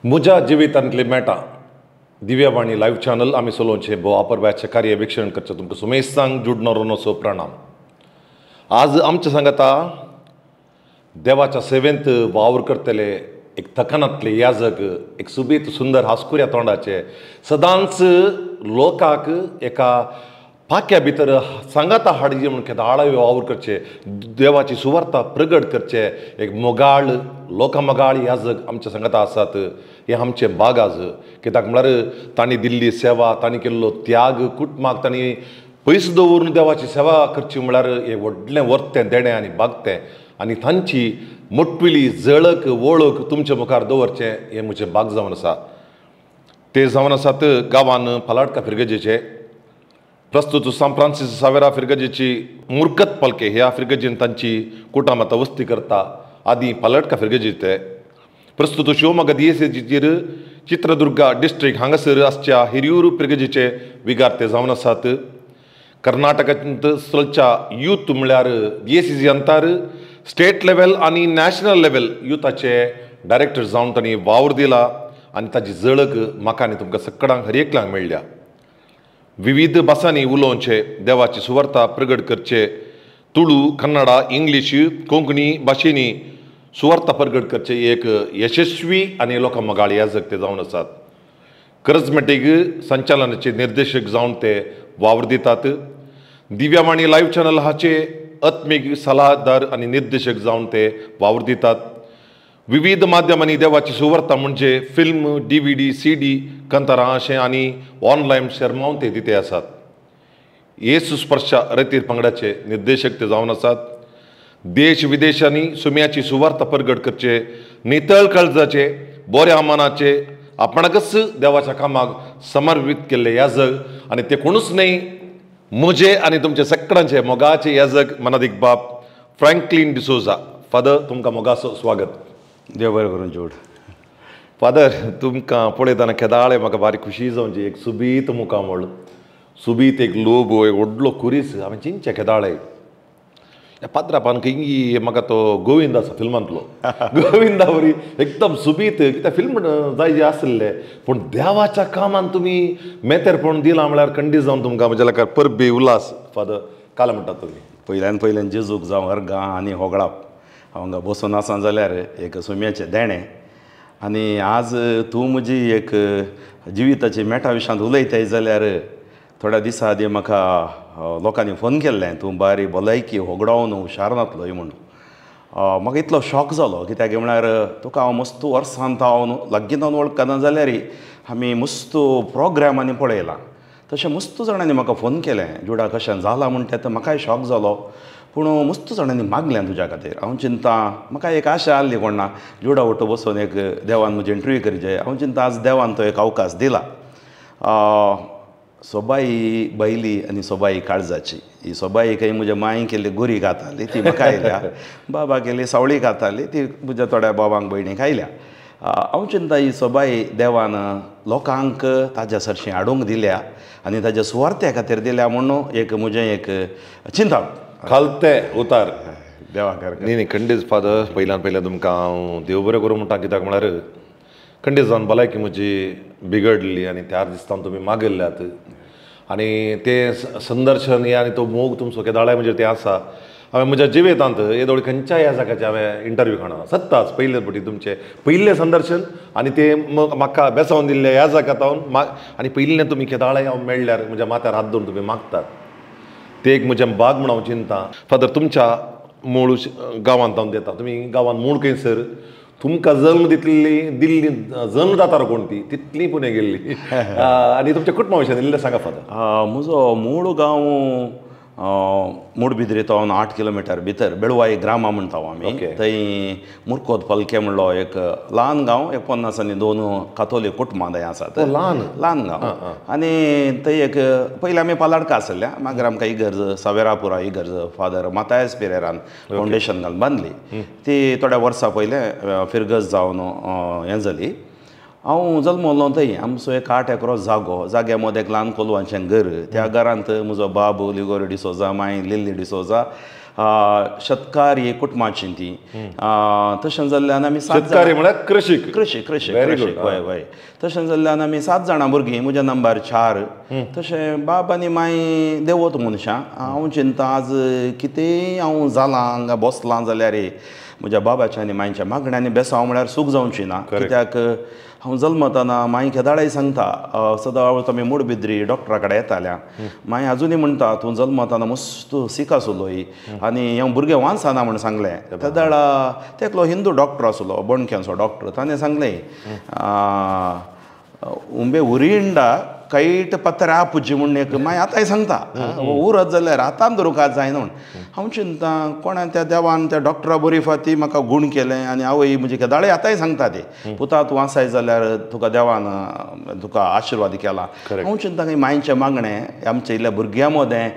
म्हज्या जिवितांतली मेटा Divyavani live channel आमी चलोवचें भोव अपुरबायेचें कार्य वीक्षण करचें तुमकां सुमेस्तांक जुडनो प्रणाम. आज आमच्या सांगाता देवाच्या सेवेंत वावर करतले एक थकनातले याजक, एक सुबीत सुंदर हासकुऱ्या तोंडाचे, सदांच लोकांक एका पाक्या भितर सांगाता हाडची म्हूण केदाळाय वावर करचे, देवाची सुवार्ता प्रगट करचे एक मोगाळ लोकां मोगाळ याजक आमच्या सांगाता आसात. हे आमचे भाग आज कित्याक म्हळ्यार तांणी दिल्ली सेवा, तांणी केल्लो त्याग, कुटुंबाक तांणी पयस दवरून देवाची सेवा करची म्हळ्यार हे व्हडलें वर्तें देणें आनी बागतें आनी तांची मोटविली झळक वळख तुमच्या मुखार दवरचें हें म्हजें भाग जावन आसा. ते जावन आसात गांवान पालाडका फिरगजेचे प्रस्तुत सांत फ्रांसीस सावेरा फिरगजेची मुर्कत पालके ह्या फिरगजेन तांची कुटामाता वस्ती करता. आदी पालटका फिरगजेचे ते प्रस्तुत शिवमोगा दियेसेचीर चित्रदुर्गा डिस्ट्रिक्ट हांगासर आसच्या हिरियूर फिरगजेचे विगार ते जावन आसात. कर्नाटकांत चलच्या यूथ म्हळ्यार डीएसीसी अंतर स्टेट लेवल आनी नॅशनल लेवल युथाचे डायरेक्टर जावन तांणी वावर दिला आनी ताची झळक म्हाका आनी तुमकां सगळ्यांक हर एकल्यांक मेळ्ळ्या. विविध भासांनी उलोवचें, देवाची सुवार्ता प्रगट करचे, तुळू, कन्नडा, इंग्लीश, कोंकणी भाशेंनी सुवार्ता प्रगट करचे एक यशस्वी आनी लोकां मोगाळ याजक ते जावन आसात. करिज्मॅटीक संचालनाचे निर्देशक जावन ते वावर दितात. दिव्यवाणी लायव्ह चॅनल हाचे आत्मीक सलाहदार आनी निर्देशक जावन ते वावर दितात. विविध माध्यमांनी देवाची सुवार्ता म्हणजे फिल्म, DVD, CD, कंतारां अशें आनी ऑनलायन शेरमांव ते दिते आसात. येसू स्पर्शा रतीर पंगडाचे निर्देशक ते जावन आसात. देश विदेशांनी सुम्याची सुवार्ता प्रगट करचे नितळ काळजाचे, बऱ्या मनाचे, आपणाकच देवाच्या कामाक समर्पीत केल्ले याजक आनी ते कोणूच न्हय म्हजे आनी तुमचे सगळ्यांचे मोगाचे याजक मनादीक बाप फ्रँकलीन डिसोजा. फादर, तुमकां मोगाचो स्वागत. देव बरें करूं जोड. फादर, तुमकां पळयतना केदाळे म्हाका बारीक खुशी जावची. एक सुबीत मुखामळ, सुबीत एक लोबो, एक व्हडलो खुरीस. हांवें चिंतचें केदाळे ह्या पात्रापान खंय म्हाका तो गोविंद आसा फिल्मांतलो गोविंदा वरी एकदम सुबीत कित्याक फिल्म जाय जे आसले, पूण देवाच्या कामान तुमी मेतेरपण दिलां म्हळ्यार खंडीत जावन तुमकां म्हज्या लेखार परबी उल्हास. फादर, काल म्हणटात तुमी पयल्यान पयल्यान जेजूक जावं अर्गां आनी होगळाप. हांव हांगा बसून आसा जाल्यार एक सुम्याचें देणें आनी आज तूं म्हजी एक जिविताची मेटा विशांत उलयताय जाल्यार थोड्या दिसां आदीं म्हाका लोकांनी फोन केल्लें, तूं बारी भलायकी होगडावन हुशार नातलोय म्हणून. म्हाका इतलो शॉक जालो कित्याक म्हळ्यार तुका हांव मस्त वर्सांत हांव लागीं हांव वळखना जाल्यार आमी मस्त प्रोग्रामांनी पळयलां. तशें मस्त जाणांनी म्हाका फोन केलें, जुडा कशें जालां म्हणटा तें म्हाकाय शॉक जालो. पूण मस्त जाणांनी मागलें तुज्या खातीर. हांव चिंता म्हाका एक आशा आहली कोण ना जुडा वटो बसून एक देवान म्हजी इंटरव्यू करचे. हांव चिंता आज देवान तो एक अवकाश दिला. सोबाई बैली आनी सोबाई काळजाची ही सोबाई खंय म्हज्या मांय केल्ली गोरी खाताली ती म्हाका आयल्या, बाबा केल्ली सावळी खाताली ती म्हज्या थोड्या बाबांक भयणीक आयल्या. हांव चिंता ही सोबाई देवान लोकांक ताज्या सरशीं हाडूंक दिल्या आनी ताज्या सुवार्थ्या खातीर दिल्या म्हणून एक म्हजें एक चिंता खालते उतार देवा कर. न्ही न्ही खंडीत फादर, पयल्यान पयल्यान तुमकां हांव देव बरें करूं म्हणटा कित्याक म्हळ्यार खंडीत जावन भलायकी म्हजी बिगडली आनी त्या दिसता तुमी मागिल्ल्यात आनी तें संदर्शन हें आनी तो मोग तुमचो केदाळाय म्हजेर तें आसा. हांवें म्हज्या जिवितांत येदोळ खंयच्याय ह्या जाग्याचें हांवें इंटरव्यू खाणा सत्ताच पयले फावटी तुमचें पयलें संदर्शन आनी तें म्हाका बेसावन दिल्लें ह्या जाग्यात हांव आनी पयलें तुमी केदाळाय हांव मेळ्ळ्यार म्हज्या माथ्यार हात दवरून तुमी मागतात ते एक म्हजें भाग म्हूण हांव चिंता. फादर, तुमच्या मूळ गांवांत हांव दिता, तुमी गांवांत मूळ खंयसर, तुमकां जल्म दितली दिल्ली जल्मदातार कोण ती तितली पुणे गेल्ली आनी तुमच्या कुटुंबा विशयान इल्लें सांगा फादर. म्हजो मूळ गांव मुडबिद्री तो 8 किलोमिटर भितर बेळवाई ग्रामा म्हणटा आमी. थंय मुरकोत पालके म्हणलो एक ल्हान गांव, एक 50 आनी 2 कातोलीक कुटुंबां थंय आसात. ल्हान ल्हान गांव आनी थंय एक पयलीं आमी पालाडका आसल्या, मागीर आमकां इगर्ज सावेरापुरा इगर्ज फादर मातायस पिरेरान फावंडेशन घालून बांदली. ती थोड्या वर्सां पयलें फिरगज जावन हें जाली. हांव जल्मलो थंय. आमचो एक 8 एकरो जागो, जाग्या मदें एक ल्हान कोलवांचें घर. त्या घरांत म्हजो बाब लिगोरी डिसोजा, मांय लिल्ली डिसोजा शेतकारी कुटुंबाची ती तशें जाल्ल्यान आमी शेतकारी म्हळ्यार कृषीक कृषी कृषी हय हय तशें जाल्ल्यान आमी 7 जाणां भुरगीं म्हज्या नंबर 4 तशें बाब आनी माय देवत मनशां हांव चिंता आज कितेंय हांव जालां हांगा बसलां जाल्यार म्हज्या बाबाच्या आनी मांयच्या मागण्यांनी बेसांव म्हळ्यार सूख जावची ना कित्याक हांव जल्मतना माई केदाळाय सांगता सदां आमी मुडबिद्री डॉक्टरा कडेन येताल्या माई आजुनूय म्हणटा तूं जल्मतना मस्त सीक आसलोय आनी हांव भुरगें वांचना म्हूण सांगलें तेदाळा तेकलो हिंदू डॉक्टर आसलो बोणक्यांचो डॉक्टर ताणें सांगलें उंबे उरिंडा कैट पत्रा पुजी म्हूण एक मागीर आतांय सांगता उरत जाल्यार हातान धरूंक जायना म्हूण हांव चिंता कोणा त्या देवान त्या डॉक्टरा बरी फाती म्हाका गूण केलें आनी आवय म्हजी केदाळे आतांय सांगता ती पुता तूं आसाय जाल्यार तुका देवान तुका आशिर्वाद केला हांव चिंता की मांयचें मागणें आमच्या इल्ल्या भुरग्यां मदें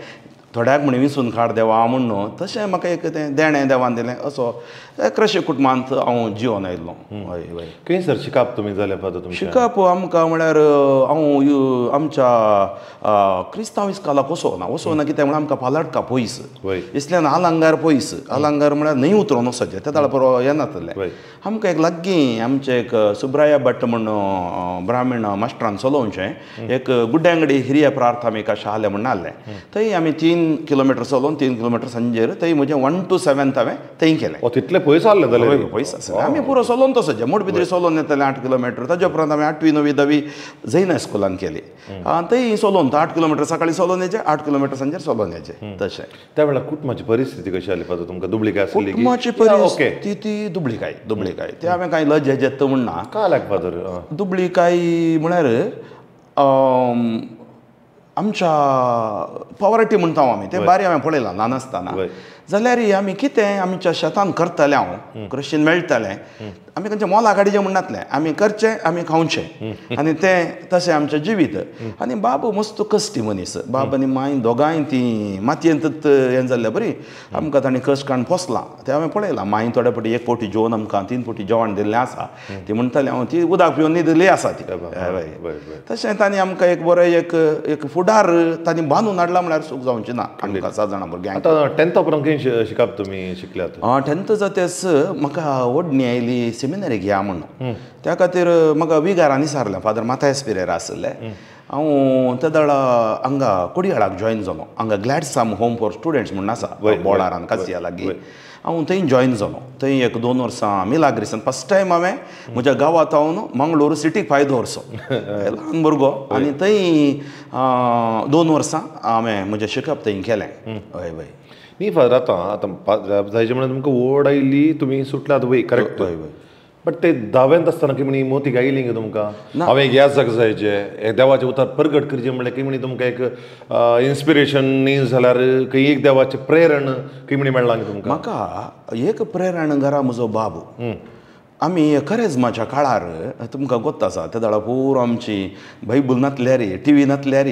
थोड्याक म्हण विसून काड देवा म्हूण न्हू तशें म्हाका एक तें देणें देवान दिलें असो कृशी कुटुंबांत हांव जिवन आयिल्लो हय हय खंय सर शिकप तुमी जालें फादर तुमचें शिकप आमकां म्हळ्यार हांव आमच्या क्रिस्तांव इस्कोलाक वचोना वचोना कित्याक म्हळ्यार आमकां पालटका पयस इसल्यान आलांगार पयस आलांगार म्हळ्यार न्हंय उतरोन वचचें ते ताळ पुरो येनातलें आमकां एक लागीं आमचें एक सुब्राया भट म्हूण ब्राह्मण मास्टरान चलोवचें एक गुड्ड्यांगडी हिरिया प्राथमीक शाले म्हूण आहलें थंय आमी 3 किलोमिटर चलोवन 3 किलोमिटर सांजेर थंय म्हजें 1 to 7 हांवें थंय केलें तितले पयस आहलें जाल्यार पयस आसलें आमी पुरो चलोवन तसो मुडबिद्री चलोवन येताले 8 किलोमिटर ताजे उपरांत हांवें 8वी 9वी 10वी जैन हायस्कुलान केली थंय चलोवन 8 किलोमिटर सकाळी चलोवन येचें 8 किलोमिटर सांजेर चलोवन येचें तशें त्या वेळार कुटुंबाची परिस्थिती कशी आसली फादर तुमकां दुबळी आसली कुटुंबाची परिस्थिती दुबळीकाय दुबळीकाय ते हांवें कांय लज जेत म्हूण ना काय फादर दुबळीकाय म्हळ्यार आमच्या पॉवर्टी म्हणटा आमी तें बारी हांवें पळयलां ल्हान आसतना जाल्यार आमी कितें आमच्या शेतान करतालें हांव कृशीन मेळटालें आमी खंयच्या मोला काडीचें म्हणनातलें आमी करचें आमी खावचें आनी तें तशें आमचें जिवीत आनी बाब मस्त कश्टी मनीस बाब आनी माय दोगांय ती मातयेंतच हें जाल्लें बरी आमकां तांणी कश्ट काडून पोसलां तें हांवें पळयलां माय थोडे फावटी 1 फावटी जेवन आमकां 3 फावटी जेवण दिल्लें आसा ती म्हणटाली हांव ती उदक पिवन न्हिदिल्ली आसा ती तशें तांणी आमकां एक बरें एक एक फुडार तांणी बांदून हाडला म्हळ्यार चूक जावची ना आमकां 7 जाणां भुरग्यांक आतां 10th उपरांत खंय शिकप तुमी शिकल्यात 10th जातेच म्हाका ओडणी आयली सेमिनरीक या म्हणून त्या खातीर म्हाका विगारांनी सारलें फादर माथायस पिरेरा आसले हांव त्या वेळा हांगा कोडियाळाक जॉयन जालो हांगा ग्लॅडसाम होम फॉर स्टुडंट्स म्हणून आसा बोडारान कासिया लागीं हांव थंय जॉयन जालो थंय 1-2 वर्सां मिलाग्रिसान फर्स्ट टायम हांवें म्हज्या गांवांत हांव मंगळूर सिटीक पांय दवरचो ल्हान भुरगो आनी थंय 2 वर्सां हांवें म्हजें शिकप थंय केलें हय हय न्ही फादर आतां आतां जायचे म्हणल्यार तुमकां ओड आयली तुमी सुटल्यात वय करेक्ट हय हय बट ते 10वेंत आसतना की म्हणी मोती आयली गे तुमकां हांवें एक याद जायचें देवाचें उतर परगट करचें म्हणल्यार की म्हणी तुमकां एक इन्स्पिरेशन न्ही जाल्यार खंय एक देवाचें प्रेरण की म्हणी मेळ्ळां गे तुमकां म्हाका एक प्रेरण घरा म्हजो बाबू आमी करेजमाच्या काळार तुमकां गोत्त आसा त्या वेळार पुरो आमची बायबल नातल्यार टिवी नातल्यार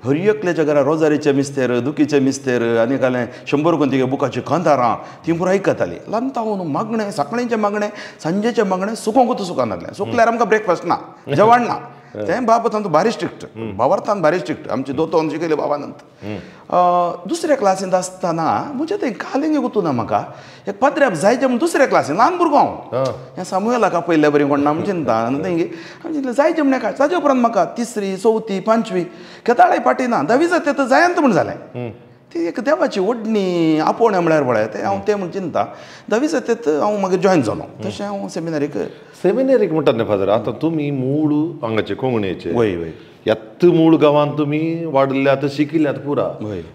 हर एकल्याच्या घरा रोजारीचे मिस्तेर दुखीचे मिस्तेर आनी कालें 100 कोण तिगे बुकाची कांतारां ती पुरो आयकताली ल्हान तावन मागणें सकाळींचें मागणें सांजेचें मागणें सुकोंकूच सुकनासलें सुकल्यार आमकां ब्रेकफास्ट ना जेवण ना तें बाब तांतूं भारी स्ट्रिक्ट बावर्थान भारी स्ट्रिक्ट आमची दोतोन शिकयले बाबानंत दुसऱ्या क्लासींत आसतना म्हजें तें कालिंग गुतूं ना म्हाका एक पाद्र्याप जायचें म्हूण दुसऱ्या क्लासीन ल्हान भुरगो हांव हें सामुएलाक आपयल्ले बरी कोण ना म्हूण चिंता आनी तेंगे हांवें चिंतलें जायचें म्हण एका ताजे उपरांत म्हाका 3री 4थी 5वी केदाळाय फाटी ना 10वी जाते तर जायना म्हूण जालें ती एक देवाची ओडणी आपोवणें म्हळ्यार पळय तें हांव तें म्हूण चिंता 10वी जाते हांव मागीर जॉयन जालो तशें हांव सेमिनरीक सेमिनरीक म्हणटात न्ही फादर आतां तुमी मूळ हांगाचे कोंकणीचे वय वय ह्याच मूळ गांवांत तुमी वाडल्यात शिकिल्यात पुरा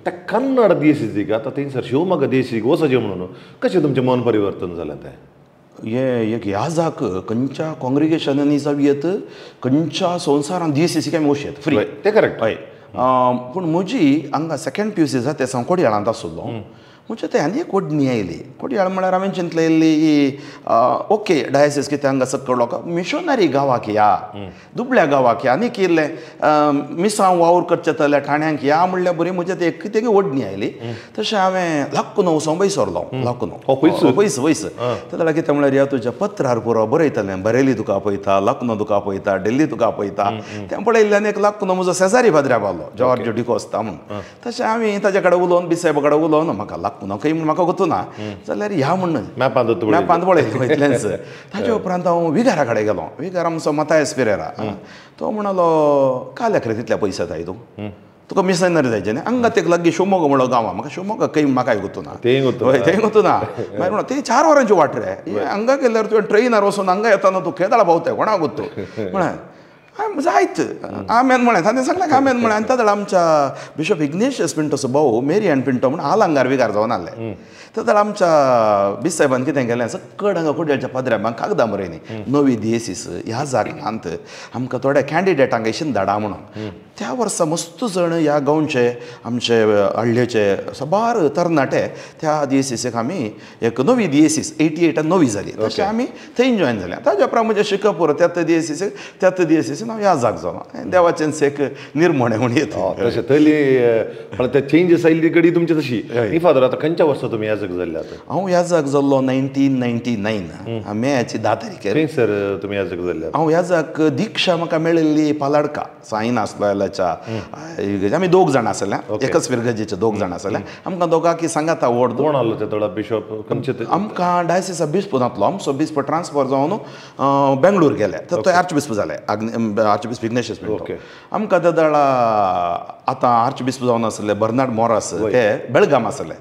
त्या कन्नड देशीक आतां थंयसर शिवमोग्गा देशीक वचचें म्हणून कशें तुमचें मन परिवर्तन जालें तें हे एक याजाक खंयच्या कॉंग्रिगेशनांनी जावं येत खंयच्या संवसारान डीएसीसी आमी वचूं फ्री तें करेक्ट हय पूण म्हजी हांगा सेकंड पी यू सी जाता हांव कोडयाळांत आशिल्लो म्हजे थंय आनी एक ओडणी आयली कोडयाळ म्हळ्यार हांवें चिंतलें इल्ली ओके डायसिस कितें हांगा सक्कड लोकां मिशनरी गांवाक या दुबळ्या गांवाक या आनी कितें मिसांव वावर करचें जाल्यार ठाण्यांक या म्हणल्यार बरी म्हजे ते एक कितें ओडणी आयली तशें हांवें लाखनो वचोन सरलो लाखनो पयस पयस तेन्ना कितें म्हळ्यार ह्या तुज्या पत्रार पुरो बरयतालें बरेली तुका आपयता लाखनो तुका आपयता दिल्ली तुका आपयता तें पळयल्ल्यान एक लाखनो म्हजो शेजारी भाद्र्या पावलो जॉर्ज डिकोस्ता म्हूण तशें हांवें ताजे कडेन उलोवन बिसायबा कडेन उलोवन म्हाका खंय म्हूण म्हाका गोतू ना जाल्यार ह्या म्हण मॅपांत पळयलो इतलेंच. ताजे उपरांत हांव विगारा कडेन गेलो. विगार आमचो मतायस पिरेरा, तो म्हणालो काल्याक रे तितल्या पयशे जाय तूं, तुका मिशनरी जायचें न्ही, हांगा तेक लागीं शिवमोगा म्हणलो गांवा, म्हाका शिवमोगा खंय म्हाकाय गोतू ना, थंय गोतू ना. मागीर म्हणो ते 4 वरांची वाट रे, हांगा गेल्यार तुवें ट्रेनार वचून हांगा येताना तूं केदाळा पावताय कोणा गोतू म्हळें जायत आमेन म्हळें. ताणें सगळ्यांक आमेन म्हळें. आनी तेदळा आमच्या बिशप इग्नेशियस पिंटोचो भाऊ मेरियन पिंटो म्हूण आलांगार विगार जावन आसले. तेदळा आमच्या बीस साहेबान कितें केलें, सकड हांगा कुड्याच्या पाद्र्याक कागदां बरयलीं नवी दियेसीस ह्या जागनांत आमकां थोड्या कॅन्डिडेटांक अशीन धाडा म्हणून. त्या वर्सा मस्त जण ह्या गांवचे आमचे हळ्ळेचे साबार तरणाटे त्या दियेसीक आमी एक नवी दियेसीस 88 नवी जाली तशें आमी थंय जॉयन जाले. ताज्या उपरांत म्हजें शिकप पुरो त्याच दियेसीक त्याच दियेसीन हांव ह्या जाग जालो. देवाचें एक निर्मणें म्हूण येता तशें थंयली म्हळ्यार ते चेंजीस आयिल्ली कडी तुमची तशी. न्ही फादर, आतां खंयच्या वर्सा तुमी ह्या जाग जाल्ले? आतां हांव ह्या जाग जाल्लो 1999 मेयाची 10 तारखेर. खंय सर तुमी ह्या जाग जाल्ले? हांव ह्या जाग दीक्षा म्हाका मेळिल्ली पालाडका साईन आसलो आमी 2 जाण आसले, एकच फिरगजेचे 2 जाण आसले. आमकां दोगांकी सांगाता वोट. कोण आसलो ते थोडा बिशप खंयचे? आमकां डायसिसा बिस्प नातलो, आमचो बिस्प ट्रान्सफर जावन बेंगळूर गेले तर तो आर्च बिस्प जाले, आर्च बिस्प इग्नेशियस पिंटो. आमकां तेदळा आतां आर्च बिस्प जावन आसले बर्नार्ड मोरास, ते बेळगाम आसले.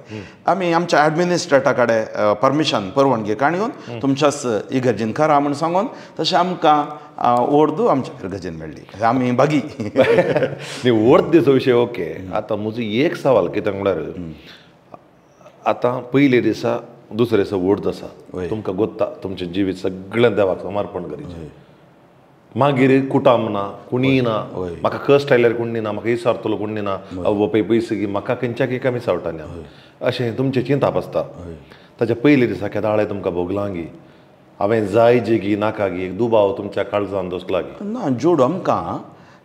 आमी आमच्या एडमिनिस्ट्रेटा कडेन परमिशन परवानगी काडून तुमच्याच इगर्जीन करा म्हूण सांगून तशें आमकां ओर्दू आमच्या फिरगजेन मेळ्ळी. आमी बागी न्ही वर्द दिसो विशय. ओके, आतां म्हजो एक सवाल कितें म्हळ्यार आतां पयले दिसा दुसरे दिसा वर्द आसा, तुमकां गोत्ता तुमचें जिवीत सगळें देवाक समर्पण करीचें, मागीर कुटाम ना कोणीय ना, म्हाका कश्ट आयल्यार कोणी ना, म्हाका इसारतलो कोणी ना, अव पय पयस की म्हाका खंयच्याक एका मिसावटाना अशें तुमचें चिंताप आसता. ताच्या पयले दिसा केदाळे तुमकां भोगलां गी हांवें जाय जेगी नाका गी एक दुबाव तुमच्या काळजान दोसला गी? ना जोड, आमकां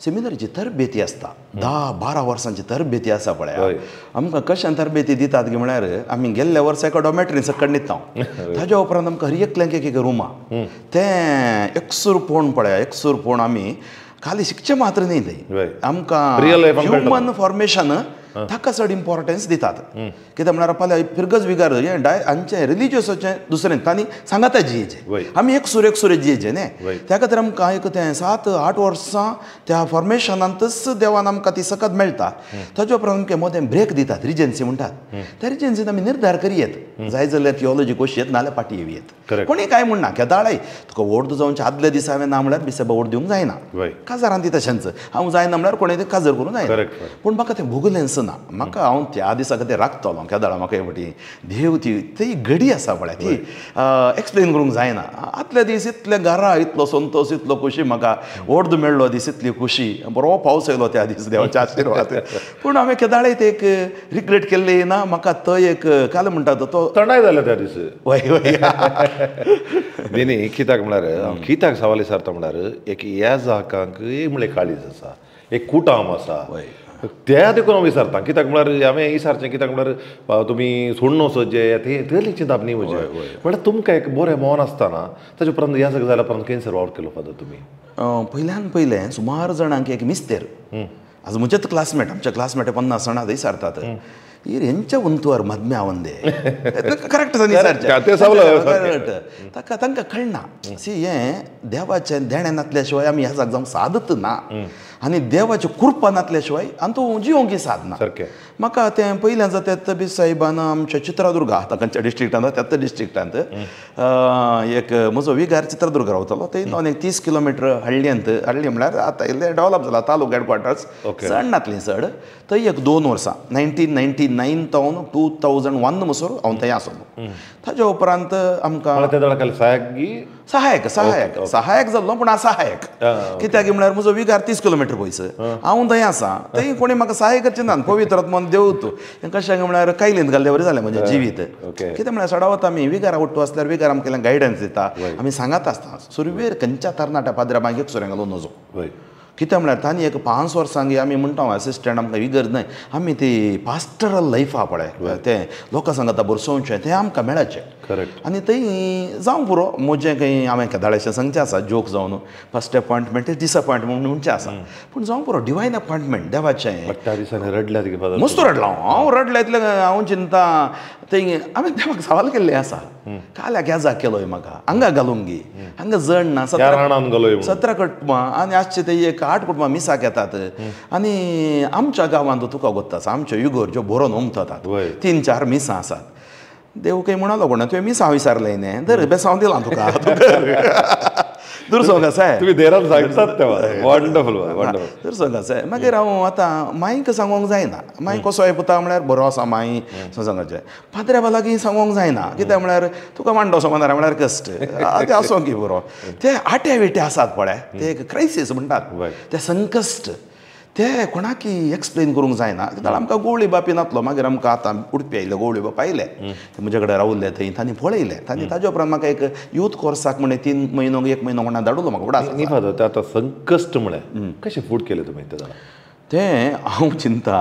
सेमिनारीची तरबेती आसता, 10-12 वर्सांची तरबेती आसा पळय. आमकां कशें तरबेती दितात गी म्हळ्यार आमी गेल्ल्या वर्सा एका डॉमेट्रीन सकड न्हिदता, ताज्या उपरांत आमकां हर एकल्यांक एक एक रुमां, तें एकसूरपण पळय, एकसूरपण आमी खाली शिकचें मात्र न्ही थंय, आमकां ह्युमन फॉर्मेशन ताका चड इम्पॉर्टन्स दितात. कित्याक म्हळ्यार फाल्यां फिरगज विगार हें डाय आमचें रिलिजियसाचें दुसरें तांणी सांगाता जियेचें, आमी एकसूर एकसूर जियेचें न्ही. त्या खातीर आमकां एक तें 7-8 वर्सां त्या फॉर्मेशनांतच देवान आमकां ती सकत मेळटा. ताज्या उपरांत आमकां मदें ब्रेक दितात, रिजन्सी म्हणटात. त्या रिजन्सीन आमी निर्धार करयेत, जाय जाल्यार थियोलॉजी कोशयेत नाजाल्यार पाटी येवयेत. कोणी कांय म्हणना केदाळय तुका वोट जावचे आदल्या दिसा हांवें ना म्हळ्यार बिसेबा वोट दिवंक जायना, काजारान ती तशेंच हांव जायना म्हळ्यार कोणें तें काजर करूंक जायना. पूण म्हाका तें भोगलेंच ना, म्हाका हांव त्या दिसा खातीर राखतलो केदाळा म्हाका फावटी देव ती ती घडी आसा पळय ती एक्सप्लेन करूंक जायना. आदल्या दीस इतले घरा इतलो संतोश इतलो खोशी, म्हाका वोर्द मेळ्ळो दीस इतली खोशी, बरो पावस येयलो त्या दीस देवाचे आशिर्वाद. पूण हांवें केदाळय ते एक रिग्रेट केल्ली ना, म्हाका तो एक काल म्हणटा तो थंडाय जालो त्या दीस. वय वय न्ही कित्याक म्हळ्यार हांव कित्याक सवाल विचारता म्हळ्यार एक ह्या जाकांक एक म्हळ्यार काळीज आसा, एक कुटाम आसा, त्या देखून हांव विचारता. कित्याक म्हळ्यार हांवें विचारचें कित्याक म्हळ्यार तुमी सोडून वचचें तें तसलें चिंतप न्ही म्हजें, म्हळ्यार तुमकां एक बरें मन आसतना ताजे उपरांत ह्या सगळें जाल्या उपरांत खंय सर वावर केलो फादर तुमी? पयल्यान पयलें सुमार जाणांक एक मिस्तेर, आज म्हजेच क्लासमेट, आमच्या क्लासमेट 50 जाणां थंय सारतात, हेंच्या उंतवार मदम्या वंदे करेक्ट ताका तांकां कळना सी हें देवाचें देणें नासल्या शिवाय आमी ह्या जाग जावंक सादत ना, आनी देवाची कृपा नासल्या शिवाय आनी तूं जिवंक सादना. म्हाका तें पयल्यान जाता बी साहेबान आमच्या चित्रदुर्गा आतां खंयच्या डिस्ट्रिक्टांत त्याच डिस्ट्रिक्टांत एक म्हजो विगार चित्रदुर्गा रावतालो, थंय दोन एक 30 किलोमिटर हळ्ळेंत, हळ्ळी म्हळ्यार आतां इल्लें डेवलप जाला तालूक हेडक्वॉर्टर्स, चड नातलीं चड, थंय एक 2 वर्सां 1999 तावन 2001 म्हणसर हांव थंय आसलो. ताज्या उपरांत आमकां सहायक सहायक सहायक जाल्लो पूण असहायक, कित्याक म्हळ्यार म्हजो विगार 30 किलोमिटर पयस, हांव थंय आसा, थंय कोणी म्हाका सहाय करचें ना, पवित्र मन देव तूं कशें म्हळ्यार कायलींत घाल्ले वरी जालें म्हजें जिवीत. कितें म्हळ्यार सडावत आमी विगारा उठ्ठो आसल्यार विगार आमकां गायडन्स दिता, आमी सांगत आसता सुरवेर खंयच्या तरणाट्या पाद्र्या मागीर एक सुरें घालूं नजो, कितें म्हळ्यार तांणी एक 5 वर्सांक आमी म्हणटा असिस्टंट आमकां इगर्ज न्हय आमी ती पास्टरल लायफ आहा पळय तें लोकां सांगता बरसोवचें तें आमकां मेळचें. करेक्ट. आनी थंय जावं पुरो म्हजें खंय हांवें केदाळेशें सांगचें आसा जोक जावन फर्स्ट अपॉयंटमेंट डिसअपॉयंटमेंट म्हणचें आसा पूण जावं पुरो डिवायन अपॉयंटमेंट देवाचें. त्या दिसांनी रडल्या तुगे? मस्त रडलो हांव. रडलें इतलें हांव चिंता थंय हांवें देवाक सवाल केल्लें आसा काल्या गॅजाक केलोय म्हाका हांगा घालूंक गी हांगा जण ना 17 कुटुंबां आनी आजचे ते एक 8 कुटुंबां मिसाक येतात आनी आमच्या गांवांत तुका गोत्त आसा आमच्यो युगोर ज्यो बरोवन उमथतात 3-4 मिसां आसात. देव खंय म्हणलो कोणा तुवें मिसां विचारलें न्ही दर बेसांव दिलां तुका दुरसोंक आसा तुमी देरान सांगतात तेवा. Wonderful wonderful. दुरसोंक आसा. मागीर हांव आतां माईक सांगूंक जायना माई कसो I पुता म्हळ्यार बरो आसा माई सांगचें पाद्र्या लागीं सांगूंक जायना कित्याक म्हळ्यार तुका मांडो समजणार म्हळ्यार कश्ट ते आसोंक बरो ते आटे विटे आसात पळय ते एक क्रायसीस म्हणटात ते संकश्ट ते कोणाकी एक्सप्लेन करूंक जायना. कित्याक आमकां गोवळी बापी नातलो मागीर आमकां आतां उडपी आयले गोवळी बाप आयले ते म्हजे कडेन रावले थंय तांणी पळयलें तांणी ताजे उपरांत म्हाका एक यूथ कोर्साक म्हणे 3 म्हयनो 1 म्हयनो कोणा धाडलो म्हाका उडास. न्ही फादर ते आतां संकश्ट म्हळें कशें फूड केलें तुमी ते जाणां? तें हांव चिंता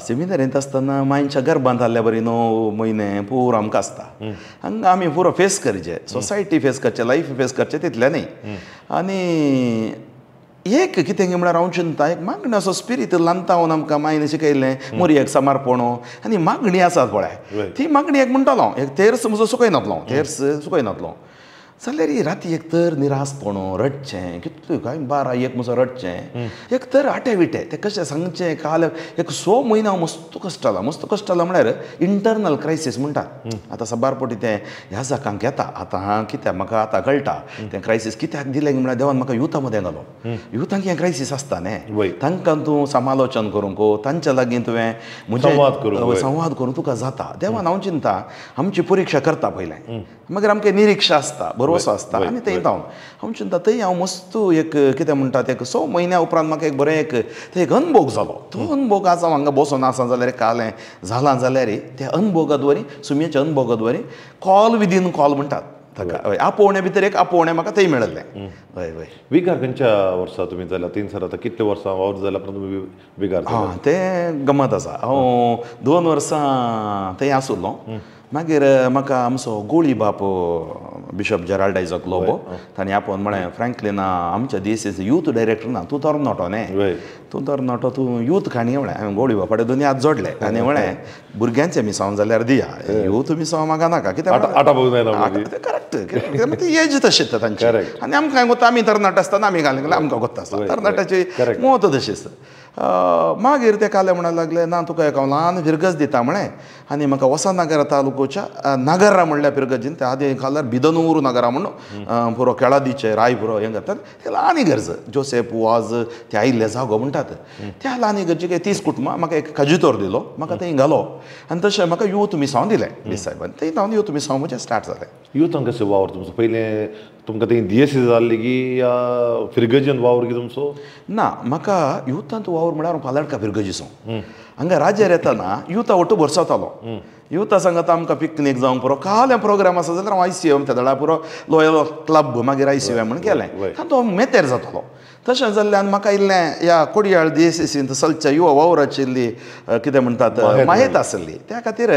सेमिनारींत आसतना मांयच्या गर्भांत आहल्या बरी 9 म्हयने पुरो आमकां आसता हांगा आमी पुरो फेस करचें सोसायटी फेस करचें लायफ फेस करचें तितलें न्ही. आनी एक कितें म्हळ्यार हांव चिंता एक मागणी असो स्पिरीत ल्हानतावन आमकां मायन शिकयलें मोरयेक समर्पण आनी मागणी आसात पळय ती मागणी एक म्हणटालो एक तेर्स म्हजो सुकयनातलो तेर्स सुकयनातलो जाल्यार राती एक तर निरासपण रडचें कितलें काय 12-1 म्हजो रडचें एक तर आटे विटे तें कशें सांगचें काल एक 6 म्हयनो हांव मस्त कश्टाला मस्त कश्टाला म्हळ्यार इंटरनल क्रायसीस म्हणटात आतां साबार पटी तें ह्या जाकांक येता आतां कित्याक म्हाका आतां कळटा तें क्रायसीस कित्याक दिलें म्हळ्यार देवान म्हाका युथा मदें घालो युथांक हें क्रायसीस आसता न्ही तांकां तूं समालोचन करूंक तांच्या लागीं तुवें म्हजें संवाद करूंक तुका जाता. देवान हांव चिंता आमची परिक्षा करता पयलें मागीर आमकां निरिक्षा आसता भरवसो आसता आनी थंय जावन हांव चिंता थंय हांव मस्त एक कितें म्हणटा एक 6 म्हयन्या उपरांत म्हाका एक बरें एक थंय एक अनभोग जालो. तो अनभोग आज हांव हांगा बसून आसा जाल्यार कालें जालां जाल्यार त्या अनभोगाद्वारी सुमयेच्या अनभोगाद्वारी कॉल विदीन कॉल म्हणटात ताका हय आपोवणे भितर एक आपोवणें म्हाका थंय मेळिल्लें. हय हय. विगार खंयच्या वर्सा तुमी जाल्या 3 सर आतां कितले वर्सां वावर जाल्या उपरांत तुमी विगार? हां तें गमत आसा हांव 2 वर्सां थंय आसलो मागीर म्हाका आमचो गोळी बाप बिशप जेराल्ड आयजक लोबो तांणी आपोवन म्हळें फ्रँकलिना आमच्या डीएसएस यूथ डायरेक्टर ना तूं तरणाटो न्ही तूं तरणाटो तूं यूथ काणी म्हळें हांवें गोळी बापाडे दोनी हात जोडले आनी म्हळें भुरग्यांचें मिसांव जाल्यार दिया यूथ मिसांव म्हाका नाका कित्याक करेक्ट ती एज तशीच तांची आनी आमकां गोत्ता आमी तरणाटे आसतना आमी घालें आमकां गोत्ता आसता तरणाट्याची मत तशीच. मागीर ते काले म्हणूंक लागले ना तुका एक हांव ल्हान फिरगज दिता म्हळें आनी म्हाका वसानगर तालुकोच्या नगरा म्हणल्या फिरगजीन त्या आदी खाल्यार बिदनूर नगरा म्हणून पुरो केळादीचे राय पुरो हें करतात ते ल्हान इगर्ज जोसेफ वाज ते आयिल्ले जागो म्हणटात त्या ल्हान इगर्जीक 30 कुटुंबां म्हाका एक खजितोर दिलो म्हाका थंय घालो आनी तशें म्हाका यूथ मिसांव दिलें सायबान थंय हांव यूथ मिसांव म्हजें स्टार्ट जालें. युथान कशें वावर तुमचो पयलें तुमकां थंय डीएससी जाल्ली की या फिरगजीन वावर की तुमचो? ना म्हाका युथांत वावर म्हळ्यार हांव पालडका फिरगजीसो हांगा राज्यार येतना युथा ಒಟ್ಟು ಬರ್ಸೋತಾलो ಯುवता सांगता आमकां पिकनीक जावंक पुरो काल प्रोग्राम आसा जाल्यार हांव आयसीएम त्या दळा पुरो लोयल क्लब मागीर आयसीएम म्हण केलें तातूंत हांव मेतेर जातलो. तशें जाल्ल्यान म्हाका इल्लें ह्या कोडयाळ डीएसएसींत चलच्या युवा वावराची इल्ली कितें म्हणटात माहिती आसली त्या खातीर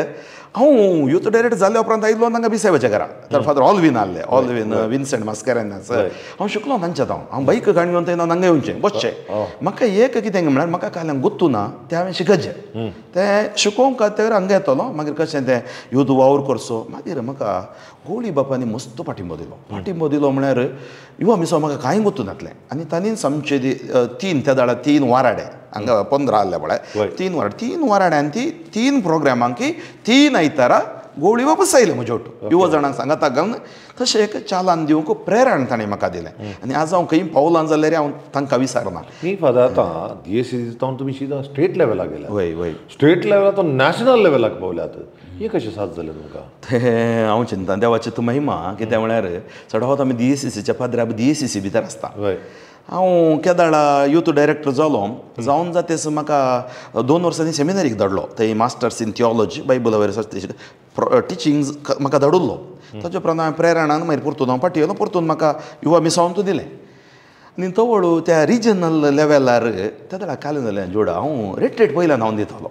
हांव यूथ डायरेक्ट जाल्या उपरांत आयलो तांकां बिसायबाच्या घरा तर फादर ऑलवीन आहले ऑलवीन विन्सेंट मास्केरेन्हास हांव शिकलो तांच्यात हांव हांव बायक गाणी घेवन थंय हांगा येवचें बसचें म्हाका एक कितें म्हळ्यार म्हाका काल्यान गुत्तू ना तें हांवें शिकचें तें शिकोवंक खातीर हांगा येतलो मागीर कशें तें यूथ वावर करचो. मागीर म्हाका गोळी बापांनी मस्त पाठिंबो दिलो पाठिंबो दिलो म्हळ्यार युवा मिसो म्हाका कांय गुत्तू नासलें आनी तांणीच आमचे 3 त्या दाडा 3 वाराडे हांगा 15 आहले पळय 3 वाराडे 3 वाराड्यान ती 3 प्रोग्रामांकी 3 आयतारा गोळी वापस आयले म्हजे वटू युवा जाणांक सांगाता घालून तशें एक चालान दिवंक प्रेरण ताणें म्हाका दिलें आनी आज हांव खंय पावलां जाल्यार हांव तांकां विसरना. न्ही फादर आतां डीएससी जावन तुमी सीधा स्टेट लेवलाक गेला. वय वय स्टेट लेवलाक तो नॅशनल लेवलाक पावल्यात हें कशें साध्य जालें तुमकां? तें हांव चिंता देवाची तूं महिमा कित्याक म्हळ्यार चडावत आमी डीएससीच्या पाद्र्या डीएससी भितर आसता. हांव केदाळा यूथ डायरेक्टर जालो जावन जातेच म्हाका 2 वर्सांनी सेमिनारीक धाडलो थंय मास्टर्स इन थियोलॉजी बायबल वयर टिचींग म्हाका धाडुल्लो. ताजे उपरांत हांवें प्रेरणान मागीर परतून हांव फाटीं येयलो परतून म्हाका युवा मिसावन तूं दिलें आनी तवळ त्या रिजनल लेवलार तेदळा कालें जालें जोडा हांव रिट्रीट पयल्यान हांव दितालो.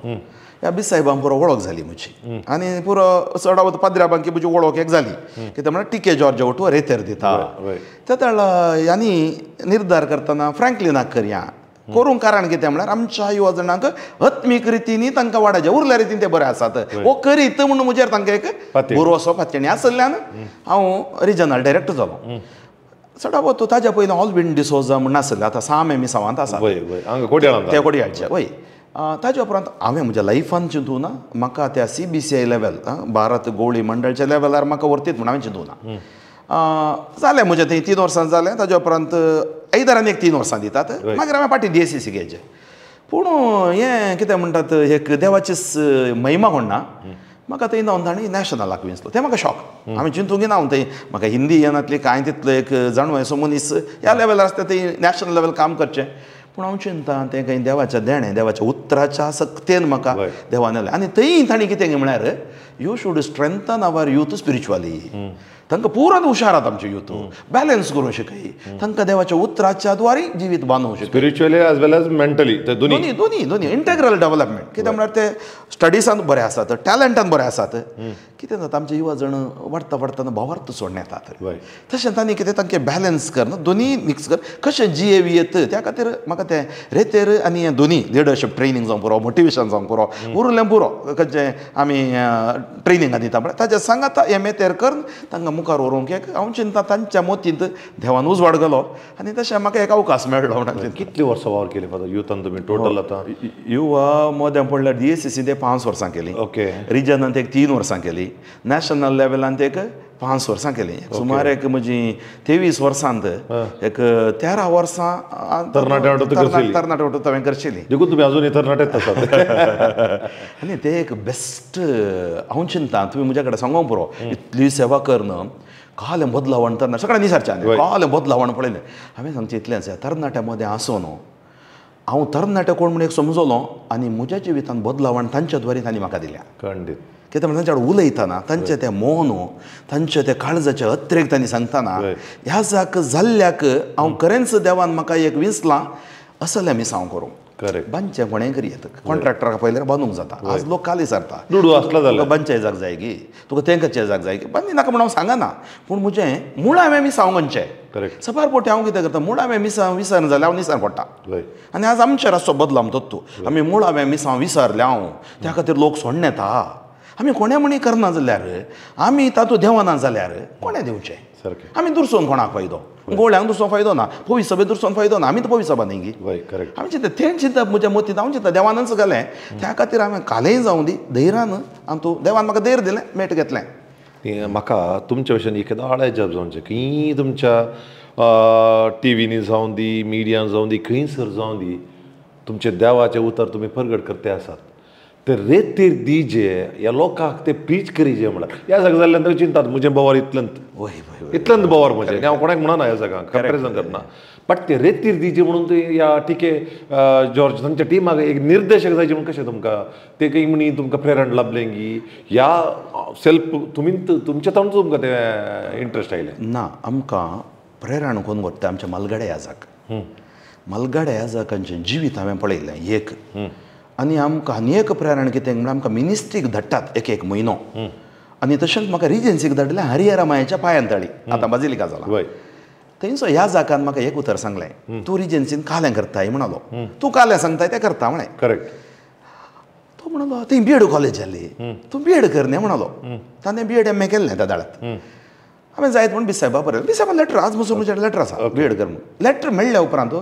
ह्या बिसायबांक पुरो वळख जाली म्हजी आनी पुरो चडावत पाद्र्याबांकी म्हजी वळख एक जाली कितें म्हळ्यार टिके जॉर्ज ओटू रेतेर दिता. तेदळा आनी निर्धार करतना फ्रँकलिनाक करया करूंक कारण कितें म्हळ्यार आमच्या युवा जाणांक आत्मीक रितीनी तांकां वाडायचें उरल्या रितीन ते बरे आसात हो करीत म्हणून म्हजेर तांकां एक भरवसो पातयेणी आसल्यान हांव रिजनल डायरेक्टर जालो. चडावत ताज्या पयलीं ऑलविन डिसोजा म्हूण आसलें आतां साम एमिसांवांत आसा ते कोडयाळचे वय. ताज्या उपरांत हांवें म्हज्या लायफान चिंतूं ना म्हाका त्या CBCI level Bharat गोवळी मंडळच्या लेवलार म्हाका व्हरतीत म्हूण हांवें चिंतूं ना. जालें म्हजें थंय 3 वर्सां जालें. ताज्या उपरांत आयदारान एक 3 वर्सां दितात मागीर हांवें फाटीं DSCC घेयचें. पूण हें कितें म्हणटात एक देवाचीच महिमा कोण ना म्हाका थंय जावन तांणी नॅशनलाक विंचलो तें म्हाका शॉक. हांवें चिंतूंक ना हांव थंय म्हाका हिंदी येनातली कांय तितलो एक जाणवय असो मनीस ह्या लेवलार आसता थंय नॅशनल लेवल काम करचें. पूण हांव चिंता तें खंय देवाच्या देणें देवाच्या उतराच्या सक्तेन म्हाका देवान आयलें. आनी थंय तांणी कितें म्हळ्यार you should strengthen our youth spiritually. तांकां पुरान हुशार आहात आमचे यूथ बॅलन्स करूंक शिकय तांकां देवाच्या उतराच्या द्वारे जिवीत बांदूंक शिकय spiritually as well as mentally दोन्ही दोन्ही दोन्ही इंटेग्रल डेव्हलपमेंट. कितें म्हळ्यार ते स्टडिसान बरे आसात टॅलंटान बरे आसात. कितें जाता आमचे युवा जण वाडटा वाडटना भावार्थ सोडून येतात तशें तांणी कितें तांकां बॅलन्स कर दोन्ही मिक्स कर कशें जियेवी येत त्या खातीर म्हाका तें रेतेर आनी हें दोन्ही लिडरशीप ट्रेनींग जावंक पुरो मोटिवेशन जावंक पुरो उरलें पुरो खंयचें आमी ट्रेनिंगां दिता म्हळ्यार ताज्या सांगाता हें मेतेर करून तांकां मुखार व्हरूंक एक हांव चिंता तांच्या मोतींत देवान उजवाड गेलो आनी तशें म्हाका एक अवकाश मेळ्ळो म्हणून. कितली वर्सां वावर केली फादर युथान तुमी टोटल आतां? युवा मोद्यां पडल्यार DSCC ते 5 वर्सां केली, ओके रिजनांत एक 3 वर्सां केली, नॅशनल लेवलांत एक 5 वर्सां केली. सुमार एक म्हजी 23 वर्सांत एक 13 वर्सां तरणाटे तरणाटे हांवें करचेली. देखून तुमी अजून तरणाटेच आसात. आनी ते एक बेस्ट हांव चिंता तुमी म्हज्या कडेन सांगोंक पुरो इतली सेवा करून कालें बदलावण तरणाटे सगळ्या निसारचें कालें बदलावण पळयलें. हांवें सांगचें इतलेंच तरणाट्या मदें आसून हांव तरणाटे कोण म्हूण एक समजलो आनी म्हज्या जिवितांत बदलावण तांच्या द्वारे तांणी म्हाका दिल्या. खंडीत कितें म्हणटा तांच्या कडेन उलयतना तांचें तें मौन तांचें तें काळजाचें अत्रेक तांणी सांगतना ह्या जाक जाल्ल्याक हांव खरेंच देवान म्हाका एक विंचलां असलें मिसांव करूंक. करेक्ट. बांदचें कोणें करी येता कॉन्ट्रॅक्टराक पळयल्यार बांदूंक जाता. आज लोक काली सारता दुडू आसला जाल्यार बांदचे जाग जाय की तुका तें करचें जाग जाय की बांदी नाका म्हूण हांव सांगना पूण म्हजें मुळावें मिसांव म्हणचें. करेक्ट. सबार पोटी हांव कितें करता मुळावें मिसांव विसरना जाल्यार हांव निसार पडटा. आनी आज आमचेर आसचो बदलाम तत्तू आमी मुळावें मिसांव विसरलें हांव त्या खातीर लोक सोडून येता. आमी कोणें म्हणी करना जाल्यार आमी तातूंत देवना जाल्यार कोणें दिवचें? सारकें. आमी दुरसोवन कोणाक फायदो? गोळ्यांक दुसरो फायदो ना, पवी सभे दुसरो फायदो ना, आमी तर पवी सभा न्ही गी. करेक्ट. आमी चिंता तें चिंतप म्हज्या मतींत हांव चिंता देवानच घालें त्या खातीर हांवें कालेंय जावं दी धैर्यान आनी तूं देवान म्हाका धैर्य दिलें मेट घेतलें. म्हाका तुमच्या भशेन एकदां अजाप जावचें खंय तुमच्या टिवीनी जावं दी मिडियान जावं दी खंयसर जावं दी तुमचे देवाचें उतर तुमी परगट करते आसात ते रेतीर दिजे ह्या लोकांक ते प्रीच करीजे म्हळ्यार ह्या सगळें जाल्ल्यान ते चिंतात म्हजें बोवार इतल्यांत इतल्यांत बोवार म्हजें हांव कोणाक म्हणना ह्या सगळ्यांक कंपेरिजन करना बट ते रेतीर दिजे म्हणून ते ह्या टिके जॉर्ज तांच्या टिमाक एक निर्देशक जायचे म्हणून कशें तुमकां ते काही म्हणी तुमकां प्रेरण लाभलें की ह्या सेल्फ तुमी तुमच्या ताणूच तुमकां तें इंट्रस्ट आयलें ना? आमकां प्रेरण कोण व्हरता आमच्या मालगाड्या याजाक. मालगाड्या याजाकांचें जिवीत हांवें पळयलें एक आनी आमकां आनी एक प्रेरण कितें म्हणल्यार आमकां मिनिस्ट्रीक धाडटात एक एक म्हयनो आनी तशेंच म्हाका रिजन्सीक धाडलें हरिहरा मायाच्या पांयान तळी आतां बाजिलिका जाला थंयसो ह्या जाकान म्हाका एक उतर सांगलें तूं रिजन्सीन कालें करताय म्हणालो तूं कालें सांगताय तें करता म्हळें. करेक्ट. तो म्हणालो थंय बी एड कॉलेज जाली तूं बी एड कर न्ही म्हणालो. ताणें बी एड एम ए केल्लें त्या दाळांत. हांवें जायत म्हूण बिसायबा बरयलें बिसायबा लेटर आज म्हजो म्हजें लेटर आसा बी एड कर म्हूण. लेटर मेळ्ळ्या उपरांत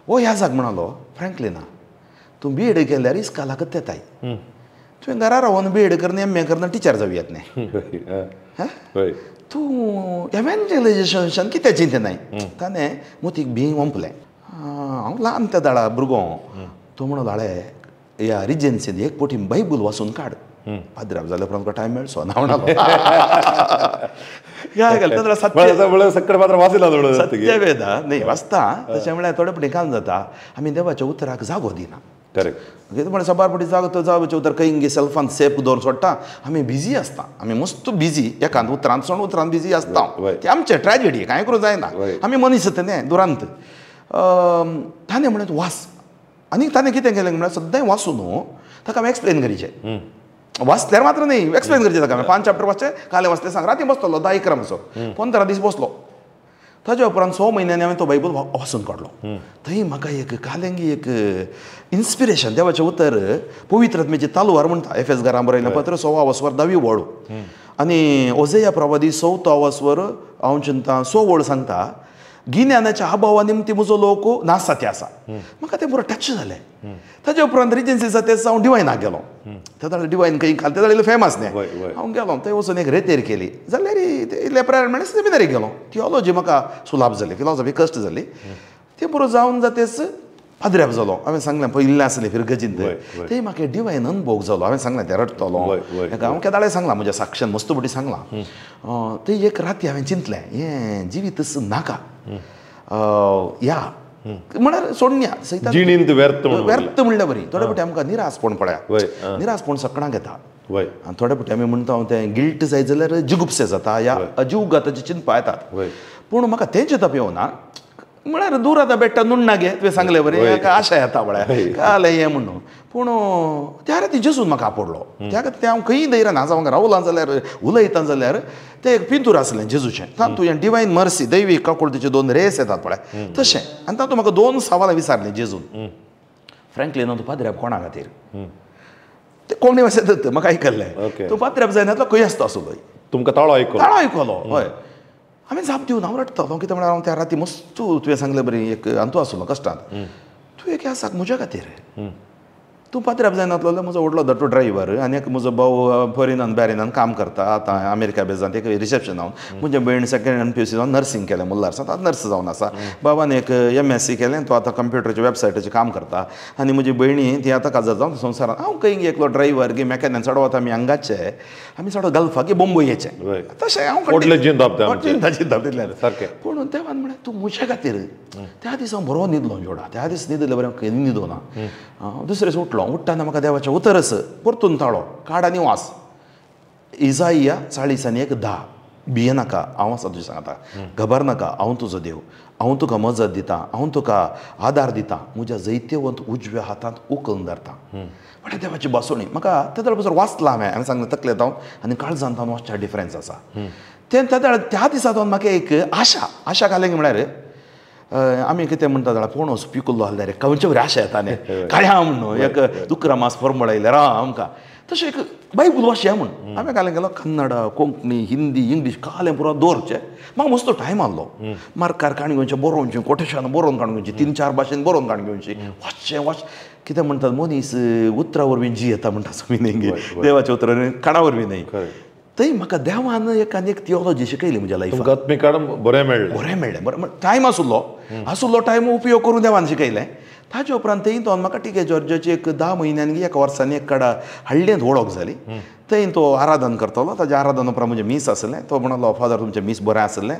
हो ह्या जाक म्हणालो फ्रँकलिना तूं बी एड केल्यार इस्कालाकच येताय तुवें घरा रावन बी एड करून एम ए करून टिचर जावं येत न्ही तूं एव्हेंजलायजेशन कितें चिंतनाय. ताणें मोतीक बी वंपलें हांव ल्हान त्या दाळा भुरगो तो म्हणलो हाळे ह्या रिजन्सीन एक पोटी बायबल वाचून काड पाद्राब जाल्या उपरांत तुका टायम मेळचो ना म्हणालो. सत्यवेदा न्ही वाचता तशें म्हळ्यार थोडे पटी काम जाता आमी देवाच्या उतराक जागो दिना. करेक्ट. कितें म्हळ्यार सबार पटी जागो तो देवाचें उतर खंय सेल्फान सेफ दवरून सोडटा आमी बिजी आसता आमी मस्त बिजी एकांत उतरांत सोड उतरांत बिजी आसता ती आमचें ट्रेजेडी कांय करूं जायना आमी मनीस न्ही दुरांत. ताणें म्हणलें वास आनी ताणें कितें केलें म्हळ्यार सद्दां वाचूं न्हू ताका हांवें एक्सप्लेन करचें वाचल्यार मात्र न्ही एक्सप्लेन करचें ताका हांवें 5 चॅप्टर वाचचें काले वाचलें सांग राती बसतलो 10 11 असो 15 दीस बसलो ताज्या उपरांत 6 म्हयन्यांनी हांवें तो बायबल वाचून काडलो थंय म्हाका एक कालेंगी एक इन्स्पिरेशन देवाचें उतर पवित्र आत्म्याची तालवार म्हणटा एफ एस घरां बरयलें पत्र 1.25 वस्वर 10वी वळ आनी ओझेया प्रवादी 4 वस्वर हांव चिंता 100 वळ सांगता गिन्यानाच्या अभावा निमती म्हजो लोक नासाती आसा म्हाका तें बरो टच जालें ताज्या उपरांत रिजन्सी जातेच हांव डिवायनाक गेलो तेदा डिवायन खंय खाल तेदा इल्लो फेमस न्ही हांव गेलो थंय वचून एक रेतेर केली जाल्यार इल्लें प्रायर म्हणल्यार सेमिनारीक गेलो थियोलॉजी म्हाका सुलाभ जाली फिलॉसॉफी कश्ट जाली तें बरो जावन जातेच पाद्र्याप जालो हांवें सांगलें पयलीं आसलें फिरगजींत थंय म्हाका डिवायन अनुभव जालो हांवें सांगलें तें रडटलो हांव केदाळे सांगलां म्हज्या साक्षान मस्त पटी सांगलां थंय एक राती हांवें चिंतलें हें जिवीत नाका या म्हळ्यार सोडण्या जिणेंत व्यर्थ व्यर्थ म्हणल्यार बरी थोडे फावटी आमकां निरासपण पळया निरासपण सकणाक येता आनी थोडे फावटी आमी म्हणटा तें गिल्ट जायत जाल्यार जिगुप्से जाता या जीवघाताची चिंतपा येतात पूण म्हाका तें चिंतप येवना म्हळ्यार दूर आतां बेट्टा नुण्णा गे तुवें सांगलें बरें आशा येता पळय कालें हें म्हणून पूण त्या राती जेजून म्हाका आपडलो त्या खातीर तें हांव खंयी धैर्यान आज हांव रावलां जाल्यार उलयता जाल्यार तें एक पिंतूर आसलें जेजूचें तातूंत हें डिवायन मर्सी दैवी काकुळतीचे 2 रेस येतात पळय तशें आनी तातूंत म्हाका 2 सवालां विचारलीं जेजून फ्रँकलीन तूं पाद्र्याप कोणा खातीर तें कोंकणी भाशेंत म्हाका आयकल्लें तूं पाद्र्याप जायना जाल्यार खंय आसता आसलो तुमकां ताळो आयकलो ताळो आयकलो हय हांवें जाप दिवन हांव रडटलो कितें म्हळ्यार हांव त्या राती मस्त तुवें सांगलें बरी एक अंतू आसलो कश्टांत तूं एक आसा म्हज्या खातीर तूं पाद्र्याप जायनातलो जाल्यार म्हजो व्हडलो धाकटो ड्रायव्हर आनी एक म्हजो भाव फॉरेनान बॅरेनान काम करता आतां अमेरिका बेजांत एक रिसेप्शन हांव म्हजें भयण सेकंड एन पी सी जावन नर्सिंग केलें मुल्लार आतां नर्स जावन आसा बाबान एक एम एस सी केलें तो आतां कंप्युटराच्या वेबसायटाचेर काम करता आनी म्हजी भयणी ती आतां काजार जावन संवसारांत हांव खंय एकलो ड्रायव्हर गी मेकॅनिक चड वता आमी हांगाचे आमी चड गल्फाक की बोंबयेचे तशें हांव चिंता तितलें पूण देवान म्हळें तूं म्हज्या खातीर त्या दीस हांव बरो न्हिदलो जोडा त्या दीस न्हिदले बरें खंय न्हिदो ना दुसरे दीस उठलो उठ्ठना म्हाका देवाचें उतरस परतून ताळो काड आनी वास इजाइया 40:10 भिये नाका हांव आसा तुजें सांगता घबर नाका हांव तुजो देव हांव तुका मजत दिता हांव तुका आदार दिता म्हज्या जैत्यवंत उजव्या हातांत उखलून धरता म्हळ्यार देवाची भासोणी म्हाका तेदळ बसर वाचलां हांवें हांवें सांगलें तकलेंत हांव आनी काळजांत हांव वाचच्या डिफरन्स आसा तें तेदळ त्या दिसा हांव म्हाका एक आशा आशा घालें म्हळ्यार आमी कितें म्हणटा जाल्यार पणस पिकुल्लो आसल्यार खंयचे वरी आशा येता न्ही काळ्या म्हणून एक दुकरा मास फॉर्मळ रा आमकां तशें एक बायबल वाचया म्हूण हांवें घालें गेलो कन्नड कोंकणी हिंदी इंग्लीश कालें पुरो दवरचें म्हाका मस्तो टायम आहलो मार्कार काणी घेवचें बरोवचें कोटेशन बरोवन काडून घेवचें 3-4 भाशेन बरोवन काडून घेवची वाचचें वाच कितें म्हणटात मनीस उतरा वरवीं जियेता म्हणटा समी न्ही देवाच्या उतरा काणा वरवीं न्ही थंय म्हाका देवान एक आनी एक थियोलॉजी शिकयली म्हज्या लायफान आत्मीक बरें मेळ्ळें बरें मेळ्ळें बरें टायम आसलो आसलो टायम उपयोग करून देवान शिकयलें ताजे उपरांत थंय तो म्हाका टी के जॉर्जाची एक 10 म्हयन्यांनी एका वर्सांनी एक कडा हाडलेंत वळख जाली थंय तो आराधन करतलो ताज्या आराधन उपरांत म्हजें मीस आसलें तो म्हणलो फादर तुमचें मीस बरें आसलें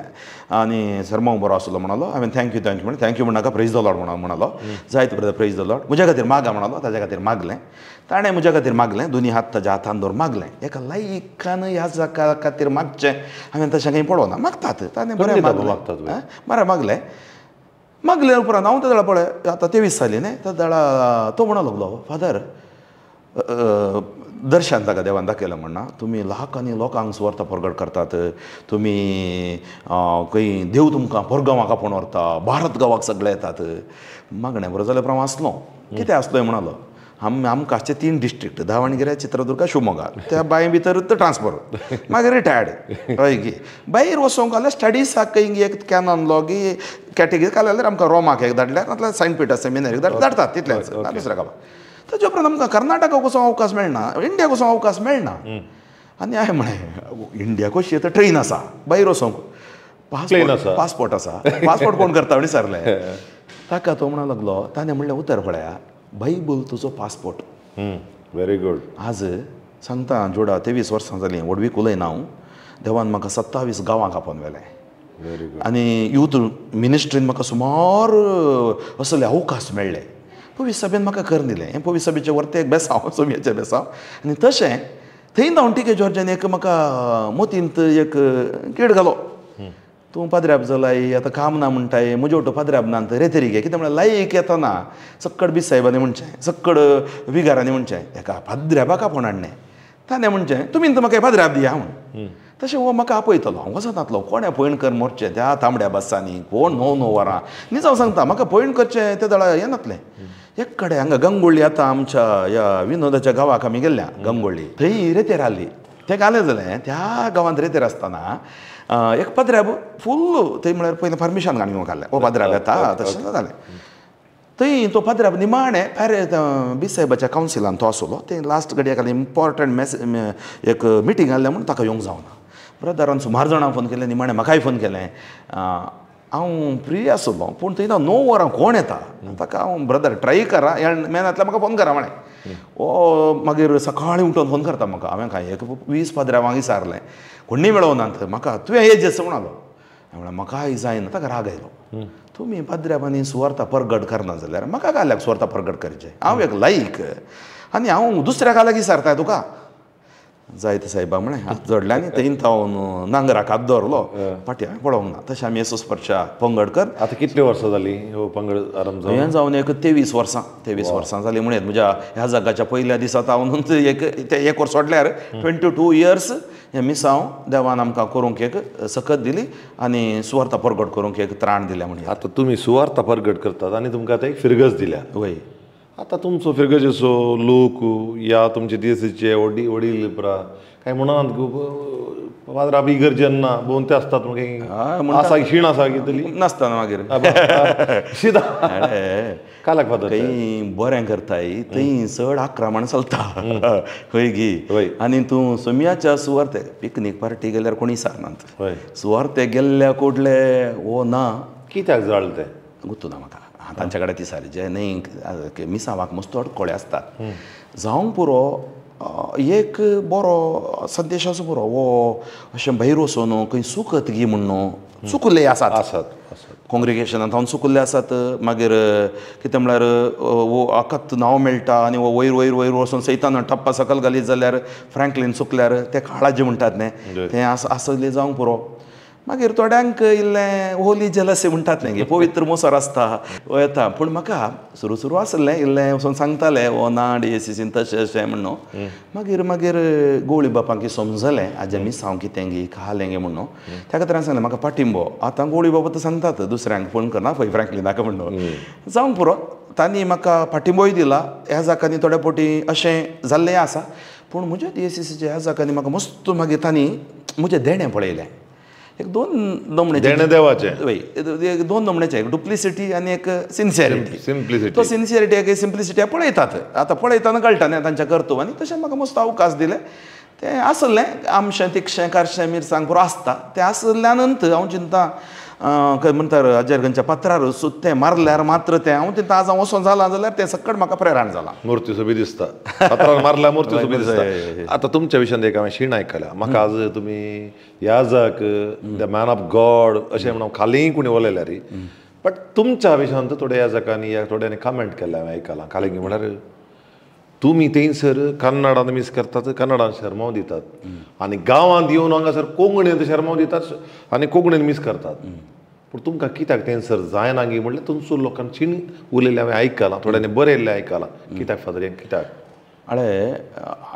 आनी सरमांव बरो आसलो म्हणलो हांवें thank you thank you म्हणलें thank you म्हणनाका प्रेज the Lord म्हणलो जायत ब्रदर प्रेज the Lord म्हज्या खातीर मागा म्हणलो ताज्या खातीर मागलें ताणें म्हज्या खातीर मागलें दोनी हात ताज्या हातान दवर मागलें एका लायकान ह्या जाका खातीर मागचें हांवें तशें कांय पळोवना मागतात ताणें बरें मागलें बरें मागलें मागले उपरांत हांव तेदळा पळय आतां 23 जाली न्ही तेदळा तो म्हणो लागलो फादर दर्शन ताका देवान दाखयलें म्हणना तुमी लाखांनी लोकांक सुवार्थ परगट करतात तुमी खंय देव तुमकां परगांवाक आपोवन व्हरता भारत गांवाक सगळे येतात मागणें बरो जाल्यार उपरांत आसलो कितें आसलो म्हणलो आमकां आसचे 3 डिस्ट्रिक्ट दावणगिरे चित्रदुर्गा शिवमोगा त्या बांय भितर ट्रान्सफर मागीर रिटायर्ड हय गी भायर वचोंक जाल्यार स्टडीसाक खंय एक कॅनन लॉ गी कॅटेगरी घालें जाल्यार आमकां रोमाक एक धाडल्यार नाजाल्यार सेंट पिटर्स सेमिनरीक धाडटात तितलेंच ना दुसऱ्या गांवाक ताजे उपरांत आमकां कर्नाटकाक वचोंक अवकाश मेळना इंडियाक वचोंक अवकाश मेळना आनी हांवें म्हळें इंडियाक कशी आतां ट्रेन आसा भायर वचोंक पासपोर्ट आसा पासपोर्ट कोण करता म्हण विचारलें ताका तो म्हणूंक लागलो ताणें म्हणलें उतर पळया बायबल तुजो पासपोर्ट व्हेरी गुड आज सांगता जोडा 23 वर्सां जालीं व्हडवीक उलयना हांव देवान म्हाका 27 गांवांक आपोवन व्हेलें व्हेरी गुड आनी यूथ मिनिस्ट्रीन म्हाका सुमार असले अवकाश मेळ्ळे पवित्र सभेन म्हाका करून दिलें हें पवित्र सभेचें वरतें एक बेसांव सोमयेचें बेसांव आनी तशें थंय धांवन टी के जॉर्जान एक म्हाका मोतींत एक कीड घालो तूं पाद्र्याब जालाय आतां काम ना म्हणटाय म्हजे वटो पाद्र्याब ना रेतेरी गे कितें म्हळ्यार लायक येतना सक्कड बीस साहेबांनी म्हणचें सक्कड विगारांनी म्हणचें एका पाद्र्याबाक आपोवन हाडणें ताणें म्हणचें तुमी तर म्हाका पाद्र्याब दिया म्हूण तशें हो म्हाका आपयतलो हांव वचनातलो कोणें पयण कर मोरचें त्या तांबड्या बसांनी कोण 9 9 वरां न्ही हांव सांगता म्हाका पयण करचें ते दळा येनातलें. एक कडेन हांगा गंगोळी आतां आमच्या ह्या विनोदाच्या गांवाक आमी गेल्ल्या गंगोळी थंय रेतेर आहली तें घालें जालें त्या गांवांत रेतेर आसतना एक पाद्र्याब फुल्ल थंय म्हळ्यार पयलें परमिशन घालून घेवंक आहलें हो पाद्र्याब येता तशें जालें थंय तो पाद्र्याब निमाणें पेरे बीस साहेबाच्या कावन्सिलान तो आसलो थंय लास्ट घडयेक इम्पॉर्टंट मॅसेज एक मिटींग आहलें म्हूण ताका येवंक जावना ब्रदरान सुमार जाणांक फोन केलें निमाणें म्हाकाय फोन केलें हांव फ्री आसलो पूण थंय 9 वरां कोण येता ताका हांव ब्रदर ट्राय करा मेनांतल्यान म्हाका फोन करा म्हळें ओ मागीर सकाळीं उठोवन फोन करता म्हाका हांवें कांय एक 20 पाद्र्यावांक विचारलें कोण्णी मेळोवनात म्हाका तुवें येज आसा म्हणालो हांवें म्हळें म्हाकाय जायना ताका राग आयलो तुमी पाद्र्यावांनी सुवार्ता परगट करना जाल्यार म्हाका काल्याक सुवार्ता परगट करचें हांव एक लायक आनी हांव दुसऱ्या काल्याक विचारताय तुका जायते साहेबा म्हळें हात जोडले आनी थंय हांव नांगराक हात दवरलो फाटीं हांवें पळोवंक ना तशें आमी येसोस परच्या पंगड कर. आतां कितली वर्सां जालीं हो पंगड आरंभ जावन? हें जावन एक 23 वर्सां 23 वर्सां जालीं म्हणून म्हज्या ह्या जागाच्या पयल्या दिसा हांव एक तें एक वर्स सोडल्यार 22 इयर्स हें मिसांव देवान आमकां करूंक एक सकत दिली आनी सुवार्ता परगट करूंक एक त्राण दिलें म्हणून. आतां तुमी सुवार्ता परगट करतात आनी तुमकां आतां एक फिरगज दिल्या. वय आतां तुमचो फिरगजेचो लोक या तुमचे देसीचे वडील पुरा काय म्हणनात पाद्रा बी गरजेन ना भोंवते आसतात मागीर आसा शीण आसा कितली नासतना मागीर शिदा कालाक फादर थंय बरें करताय थंय चड आक्रमण चलता हय गी आनी तूं सोम्याच्या सुवार्ते पिकनीक पार्टी गेल्यार कोणी विचारनात सुवार्ते गेल्ल्या कोडले वो ना कित्याक जाळ तें गुत्तू ना म्हाका तांच्या कडेन ती सारी जे न्हय मिसांवाक मस्त अडकळे आसतात जावंक पुरो एक बरो संदेश आसूं पुरो वो अशें भायर वचून खंय चुकत गी म्हण चुकले आसात आसात काँग्रिगेशनांत हांव चुकल्ले आसात मागीर कितें म्हळ्यार वो आकात नांव मेळटा आनी वो वयर वयर वयर वचून सैतान टप्पा सकल घालीत जाल्यार फ्रँकलीन चुकल्यार ते काळाजे म्हणटात न्ही तें आसलें जावंक पुरो. मागीर थोड्यांक इल्लें होली जेलसी म्हणटात न्ही पवित्र मोसर आसता येता पूण म्हाका सुरू सुरू आसलें इल्लें वचून सांगतालें हो ना डीएसीसीन तशें अशें म्हणून मागीर मागीर गोवळी बापांक समजलें आजे मिसांव कितें गी खालें गे म्हणून त्या खातीर हांवें सांगलें म्हाका पाटिंबो आतां गोवळी बाबा तर सांगतात दुसऱ्यांक फोन करना पळय फ्रँकलिनाक म्हणून जावंक पुरो तांणी म्हाका पाटिंबोय दिला ह्या जाकांनी थोड्या फावटी अशें जाल्लें आसा पूण म्हज्या डीएसीसीच्या ह्या जाकांनी म्हाका मस्त मागीर तांणी म्हजें देणें पळयलें एक 2 नमण्याचे देणें देवाचें वय एक 2 नमण्याचे एक डुप्लिसिटी आनी एक सिन्सियरिटी सिम्प्लिसिटी तो सिन्सियरिटी एक सिम्प्लिसिटी पळयतात आतां पळयतना कळटा न्ही तांच्या कर्तुब आनी तशें म्हाका मस्त अवकाश दिले तें आसलें आमशें तिखशें कारशें मिरसांग पुरो आसता तें आसल्या नंतर हांव चिंता खंय म्हणटार हाजेर खंयच्या पत्रार सुत्तें मारल्यार मात्र तें हांव चिंता आज हांव वचोन जालां जाल्यार तें सकट म्हाका प्रेरण जालां मूर्ती सोबी दिसता पत्रार मारल्या मूर्ती सोबी दिसता. आतां तुमच्या विशयान एक हांवें शीण आयकल्या म्हाका आज तुमी याजक the man of God अशें म्हणून खाली कोणी उलयल्यार बट तुमच्या विशयांत थोड्या याजकांनी या थोड्यांनी कमेंट केल्लें हांवें आयकलां खाली म्हळ्यार तुमी थंयसर कन्नडान मिस करतात कन्नडान शर्माव दितात आनी गांवांत येवन हांगासर कोंकणींत शर्माव दितात आनी कोंकणीन मिस करतात पूण तुमकां कित्याक थंयसर जायना गी म्हणल्यार तुमचो लोकांक चीन उलयल्लें हांवें आयकलां थोड्यांनी बरयल्लें आयकलां कित्याक फादर हें कित्याक? अळे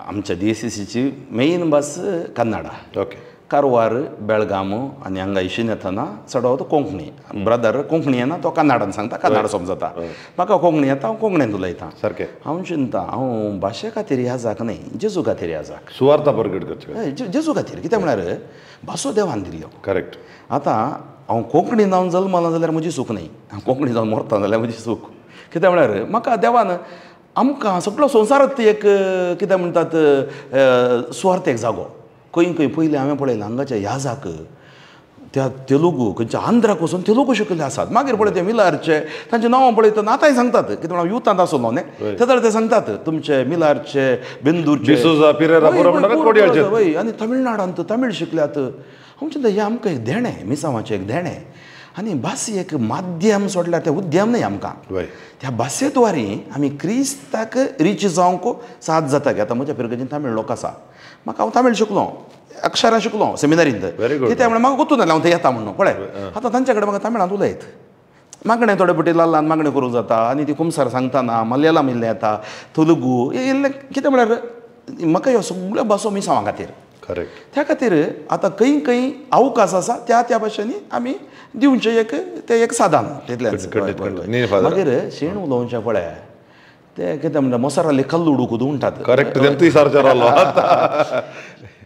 आमच्या डीएसीसीची मेन भास कन्नडा ओके कारवार बेळगाम आनी हांगा इशीन येतना चडवत कोंकणी ब्रदर कोंकणी येना तो कन्नडान सांगता कन्नड समजता म्हाका कोंकणी येता हांव कोंकणींत उलयता सारकें हांव चिंता हांव भाशे खातीर ह्या जाक न्ही जेजू खातीर ह्या जाक सुवार्ता परगट करचें जेजू खातीर कित्याक म्हळ्यार भासो देवान दिल्ल्यो करेक्ट. आतां हांव कोंकणी जावन जल्मलां जाल्यार म्हजी चूक न्ही हांव कोंकणी जावन मरता जाल्यार म्हजी चूक कित्याक म्हळ्यार म्हाका देवान आमकां सगळो संवसारांत एक कितें म्हणटात सुवार्थ एक जागो खंय खंय पयलीं हांवें पळयलां हांगाच्या याजाक त्या तेलुगू खंयच्या आंध्राक वचून तेलुगू शिकिल्ले आसात मागीर पळय ते मिलारचे तांचे नांवां पळयतना आतांय सांगतात कितें म्हणल्यार युथांत आसलो न्ही ते जाल्यार ते सांगतात तुमचे मिलारचे बेंदूरचे वय आनी तमिळनाडांत तमीळ शिकल्यात. हांव चिंता हें आमकां एक देणें मिसांवाचें एक देणें आनी भास एक माध्यम सोडल्यार तें उद्यम न्ही आमकां त्या भाशेद्वारे आमी क्रिस्ताक रीच जावंक साथ जाता की आतां म्हज्या फिरगजेन तमीळ लोक आसा म्हाका हांव तमीळ शिकलो अक्षरां शिकलो हांव सेमिनारींत. कित्याक म्हळ्यार म्हाका गोतून जालें हांव थंय येता म्हणून पळय. आतां तांच्या कडेन म्हाका तमिळांत उलयत मागणें थोडे पटी ल्हान मागणें करूंक जाता आनी ती कुमसार सांगतना मलयाळम इल्लें येता, तेलुगू इल्लें. कितें म्हळ्यार म्हाका ह्यो सगळ्यो भासो मिसांवा खातीर. करेक्ट. त्या खातीर आतां खंय खंय अवकाश आसा त्या त्या भाशेंनी आमी दिवचें एक तें एक साधन तितलेंच. मागीर शेण उलोवचें पळय ते कितें म्हणटा मोसराले कल्लू उडूक म्हणटात. करेक्ट.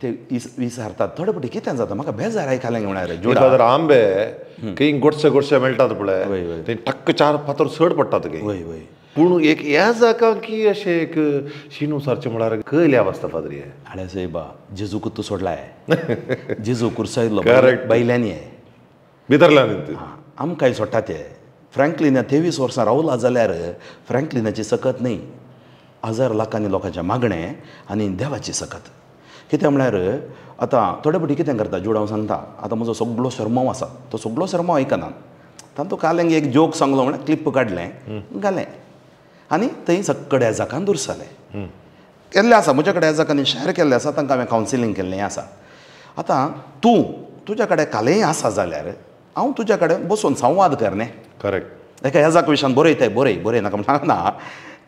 ते विसारतात थोडे पटी. कितें जाता म्हाका बेजार आयकलें म्हळ्यार फादर आंबे खंय गोडशे गोडशे मेळटात पळय ते टक्क चार फातर चड पडटात खंय. वय वय. पूण एक ह्या जाका की अशें एक शिनू सारचें म्हळ्यार कयल्या वाजता फादर हें. आळे सायबा जेजूक तूं सोडलाय. जेजू कुर्सायलो बैल्यांनी भितरल्यान आमकांय सोडटा ते. फ्रँकलिना 23 वर्सां रावला जाल्यार फ्रँकलिनाची सकत न्ही, हजार लाखांनी लोकांचें मागणें आनी देवाची सकत. कितें म्हळ्यार आतां थोडे पटी कितें करता जुड हांव सांगता. आतां म्हजो सगळो शर्माव आसा तो सगळो शर्माव आयकना. तांतू काल एक जोक सांगलो म्हळ्यार क्लिप काडलें घालें आनी थंय सगळ्या जाकान दुरसालें केल्लें आसा. म्हज्या कडेन जाकांनी शेअर केल्लें आसा, तांकां हांवें कावन्सिलींग केल्लें आसा. आतां तूं तुज्या कडेन कालय आसा जाल्यार हांव तुज्या कडेन बसून संवाद कर न्ही. करेक्ट. एका ह्या विशयान बरयताय बरय बरय नाका म्हण सांगना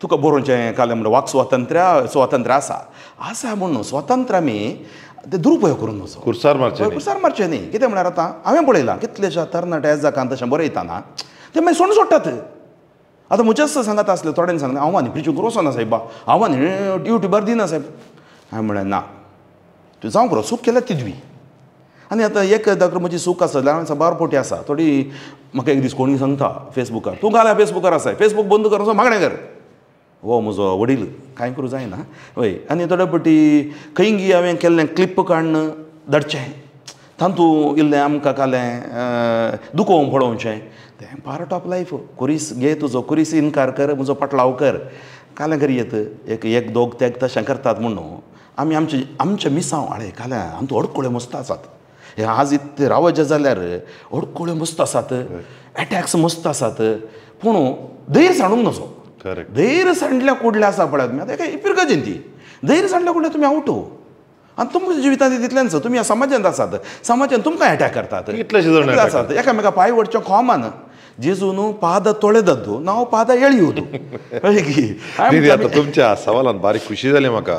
तुका बरोवचें काल म्हणटा वाक स्वातंत्र्य स्वातंत्र्य आसा आसा म्हणून स्वातंत्र्य आमी ते दुरुपयोग करून वचो, कुर्सार मारचें, कुर्सार मारचें न्ही. कितें म्हळ्यार आतां हांवें पळयलां कितलेश्या तरणाट्या जाकान तशें बरयतना ते मागीर सोडून सोडटात. आतां म्हजेच सांगात आसले थोड्यांनी सांगलें हांव आनी प्रिचूंक वचना सायबा, हांव आनी युट्यूबार दिना सायब. हांवें म्हळें ना तूं जावं पुरो, चूक केल्यार तिजवी. आनी आतां एक दाखल म्हजी चूक आसा जाल्यार हांवें साबार पोटी आसा थोडी. म्हाका एक दीस कोणी सांगता फेसबुकार तूं घाल्या फेसबुकार आसा, फेसबूक बंद कर मागणें कर. हो म्हजो वडील कांय करूं जायना वय. आनी थोडे पटी खंयगी हांवें केल्लें क्लिप काडून धाडचें, तातूंत इल्लें आमकां कालें दुखोवंक पळोवचें. तें पार्ट ऑफ लायफ. कुरीस घे तुजो कुरीस इनकार कर, म्हजो पाटलाव कर. कालें करी येत एक एक दोग तेग तशें करतात म्हणून आमी आमचे आमचें मिसांव आळे कालें आमचो अडकुळे मस्त आसात. हे आज इतलें रावचें जाल्यार अडकुळे मस्त आसात, एटॅक्स मस्त आसात, पूण धैर्य सांडूंक नजो. करेक्ट. धैर्य सांडल्या कुडल्या आसा पळयात तुमी आतां एका इपिरगजेन ती धैर्य सांडल्या कुडल्या तुमी आवट आनी तुमच्या जिवितांत तितलेंच. तुमी ह्या समाजांत आसात, समाजान तुमकां एटॅक करतात, कितलेशे जाण आसात एकामेका पांय वडचें कॉमन. जेजून पाद ತೊಳೆದದ್ದು ನಾವು ಪಾದ ಎಳೆಯುವುದು. आतां तुमच्या सवालान बारीक खुशी जाली म्हाका.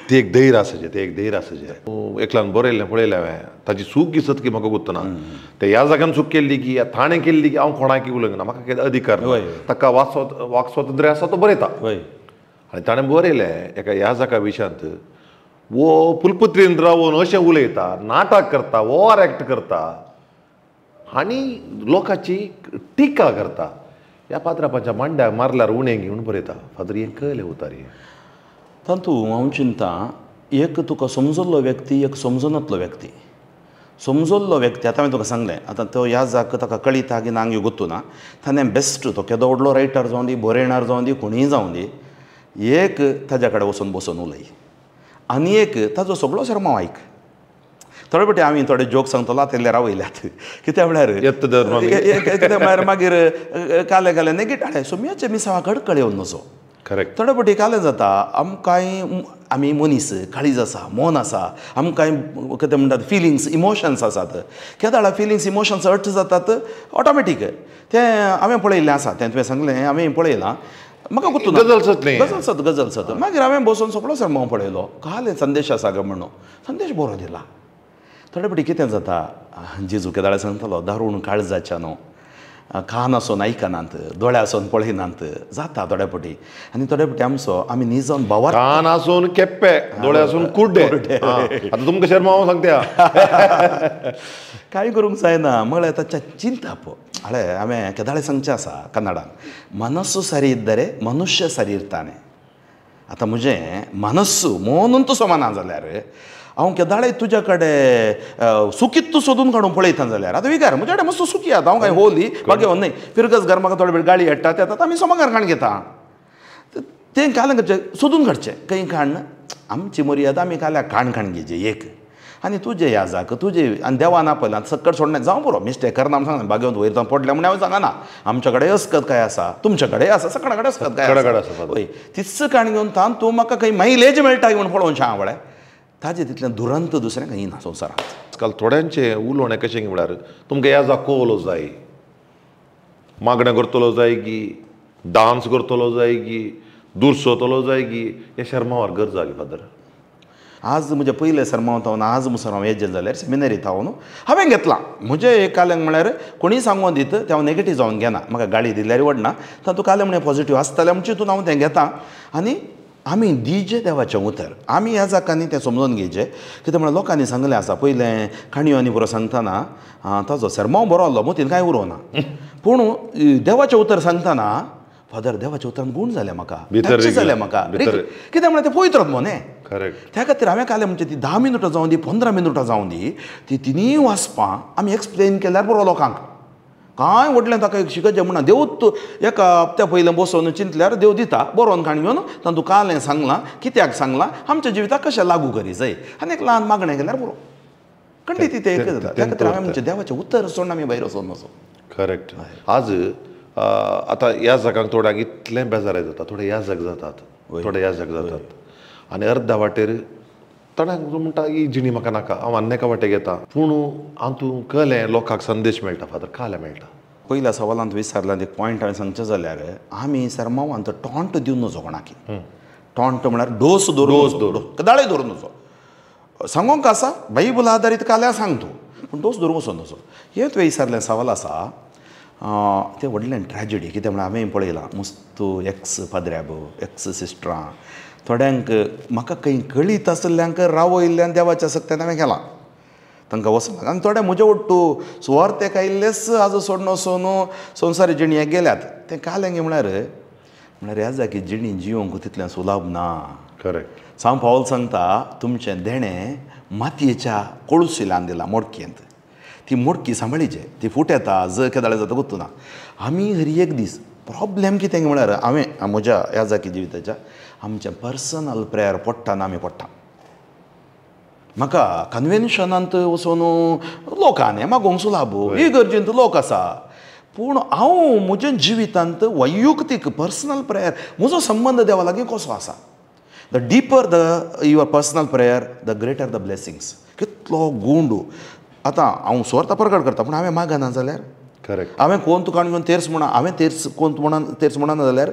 ती एक धैर्य आसाचें, तें एक धैर्य आसाचें. एकल्यान बरयल्लें पळयलें हांवें, ताजी चूक दिसत की म्हाका गुत्तना ते ह्या जाग्यान चूक केल्ली की ताणें केल्ली की हांव कोणाक उलोवंक ना, म्हाका कितें अधिकार ना. ताका वाक स्वातंत्र्य आसा तो बरयता. आनी ताणें बरयलें एका ह्या जाका विशयांत वो पुलपुत्रीन रावन अशें उलयता, नाटक करता, ओवर एक्ट करता आनी लोकांची टिका करता. ह्या पात्रापाच्या मांड्याक मारल्यार उणें घेवन बरयता. फादर हें कळ्ळें उतारी तातूंत हांव चिंता एक तुका समजल्लो व्यक्ती, एक समजनातलो व्यक्ती. समजल्लो व्यक्ती आतां हांवें तुका सांगलें आतां तो ह्या जाक ताका कळिता की ना ह्यो गोत्तू ना, ताणें बेस्ट तो केदो व्हडलो रायटर जावं दी, बरयणार जावं दी, कोणीय जावं दी, एक ताज्या कडेन वचून बसून उलय आनी एक ताजो सगळो शर्माव आयक. थोडे पटी आमी थोडे जोक सांगतलो आतां रावयल्यात. कित्याक म्हळ्यार कित्याक म्हळ्यार मागीर काले काले नेगेट हाडे सोम्याचे मिसांवा कडकड येवन नजो. करेक्ट. थोडे पटी कालें जाता आमकांय आमी मनीस काळीज आसा, मन आसा, आमकांय कितें म्हणटात फिलिंग्स इमोशन्स आसात. केदाळा फिलिंग्स इमोशन्स हर्ट जातात ऑटोमॅटीक. तें हांवें पळयल्लें आसा, तें तुवें सांगलें हांवें पळयलां, म्हाका गुत्तू ना. गजल सत न्ही, गजल सत, गजल सत. मागीर हांवें बसून सगळो सरमाव पळयलो, कालें संदेश आसा काय म्हणून संदेश बरो दिला. थोडे पटी कितें जाता जेजू केदाळे सांगतालो दारूण काळजाच्या न्हू, कान आसून आयकनात, दोळे आसून पळयनात, जाता थोडे पटी. आनी थोडे पटी आमचो आमी निजोन भावार कान आसून केप्पे, दोळे आसून कुड्डे. आतां तुमकां शर्मा हांव सांगता कांय करूंक जायना म्हळ्यार ताच्या चिंताप. हळे हांवें केदाळे सांगचें आसा कन्नडान, मनस्सु सरी इद्दरे मनुष्य सरी इर्ताने. आतां म्हजें मनस्सु मनून तूं समाना जाल्यार हांव केदाळे तुज्या कडेन सुकीत तूं सोदून काडून पळयता जाल्यार आतां विकार म्हज्या कडेन मस्त सुकी आतां हांव कांय होली बाकी न्हय फिरगज घर म्हाका थोडे वेळ गाळी हाडटा ते आतां आमी सोमागार काण घेता. तें कालें करचें सोदून काडचें खंय काण आमची मर्यादा आमी काल्या काण काण घेवचें एक. आनी तुजें ह्या जाक तुजें आनी देवान आपयलां सक्कड सोडना जावं पुरो मिस्टेक करना म्हण सांगना, बागेवन वयर जावन पडलें म्हण हांवें सांगना. आमच्या कडेन अस्कत काय आसा, तुमच्या कडेन आसा, सगळ्या कडेन अस्कत काय आसा. हय तीच काण घेवन तान तूं म्हाका खंय मायलेज मेळटा म्हण पळोवचें हांव पळय ताजे तितलें दुरंत दुसरें खंय ना संवसारांत. आजकाल थोड्यांचें उलोवणें कशें म्हळ्यार तुमकां ह्या कोवलो जाय, मागणें करतलो जाय की, डांस करतलो जाय की, दुरसोतलो जाय की, हे शर्मावर गरज जाली फादर. आज म्हज्या पयले सरमाव थावन आज मुसर हांव एजेल जाल्यार सेमिनरी थावन हांवें घेतलां. म्हजें एक काल्यांक म्हळ्यार कोणीय सांगून दित तें हांव नेगेटीव जावन घेना, म्हाका गाळी दिल्यार वडना, तातूंत कालें म्हणल्यार पॉझिटीव आसतलें म्हण चिंतून हांव तें घेता. आनी आमी दिजे देवाचें उतर आमी ह्या जाकांनी तें समजून घेवचें. कितें म्हळ्यार लोकांनी सांगलें आसा पयलें काणयो आनी बरो सांगतना ताजो सरमाव बरो आहलो मोतीन कांय उरोवना, पूण देवाचें उतर सांगतना फादर देवाच्या उतरान गूण जालें म्हाका, टच जालें म्हाका, कितें म्हळ्यार तें पवित्र न्हय. करेक्ट. त्या खातीर हांवें कालें म्हणजे ती 10 मिनटां जावं दी 15 मिनटां जावं दी ती तिनूय वाचपां आमी एक्सप्लेन केल्यार बरो लोकांक. कांय व्हडलें ताका एक शिकत म्हणना, देवूच एका हप्त्या पयलें बसोवन चिंतल्यार देव दिता बरोवन काण घेवन तातूंत कालें सांगलां कित्याक सांगलां आमच्या जिविताक कशें लागू करी जाय आनी एक ल्हान मागणें केल्यार बरो खंडीत ती एक जाता. त्या खातीर हांवें म्हणचें देवाचें उतर सोडून आमी भायर वचोन वचो. करेक्ट. आज आतां ह्या जागांक थोड्यांक इतलें बेजाराय जाता, थोडे याजक जातात, थोडे याजक जातात आनी अर्दा वाटेर थोड्यांक म्हणटा ही जिणी म्हाका नाका, हांव आनी एका वाटेक येता. पूण हातूंत कळ्ळें लोकांक संदेश मेळटा फादर, कालें मेळटा. पयल्या सवालांत विचारला एक पॉयंट हांवें सांगचें जाल्यार आमी सरमावांत टॉन्ट दिवन नजो कोणाकी. टॉन्ट म्हळ्यार डोस धरून कदाळे धरून नजो, सांगोंक आसा बायबल आदारीत काल्यार सांग तूं, पूण डोस धरून वचोन नजो. हें तुवें विचारलें सवाल आसा तें व्हडलें ट्रॅजडी. कितें म्हळ्यार हांवें पळयलां मस्त एक्स पाद्र्याब एक्स सिस्टरां थोड्यांक म्हाका खंय कळीत आशिल्ल्यांक रावयल्ल्यान देवाच्या सक्त्यान हांवें केलां तांकां वचना. आनी थोडे म्हजे ओट्टू सुवार्थेक आयिल्लेच आज सोडून वचून संवसारी जिणेक गेल्यात. तें कालें म्हळ्यार म्हळ्यार ह्या जागी जिणी जिवंक तितलें सुलभ ना. करेक्ट. सांव पावल सांगता तुमचें देणें मातयेच्या कोळशिल्यान दिलां मोडकेंत, ती मोडकी सांबाळीचे ती फूट येता ज केदाळे जाता गोत्तू ना. आमी हर एक दीस प्रॉब्लेम कितें म्हळ्यार हांवें म्हज्या ह्या जाकी जिविताच्या आमचें पर्सनल प्रेयर पडटा आमी पडटा. म्हाका कन्वेन्शनांत वचून लोकांनी मागोवंक सुलाभ ही गरजेंत लोक आसा, पूण हांव म्हज्या जिवितांत वैयक्तीक पर्सनल प्रेयर म्हजो संबंद देवा लागीं कसो आसा. The deeper the your personal prayer the greater the blessings. कितलो गुंडू आतां हांव सुवार्थ प्रकट करता पूण हांवें मागना जाल्यार. करेक्ट. हांवें कोण तुका घेवन तेर्स म्हणा, हांवें तेर्स कोण म्हणा तेर्स म्हणना जाल्यार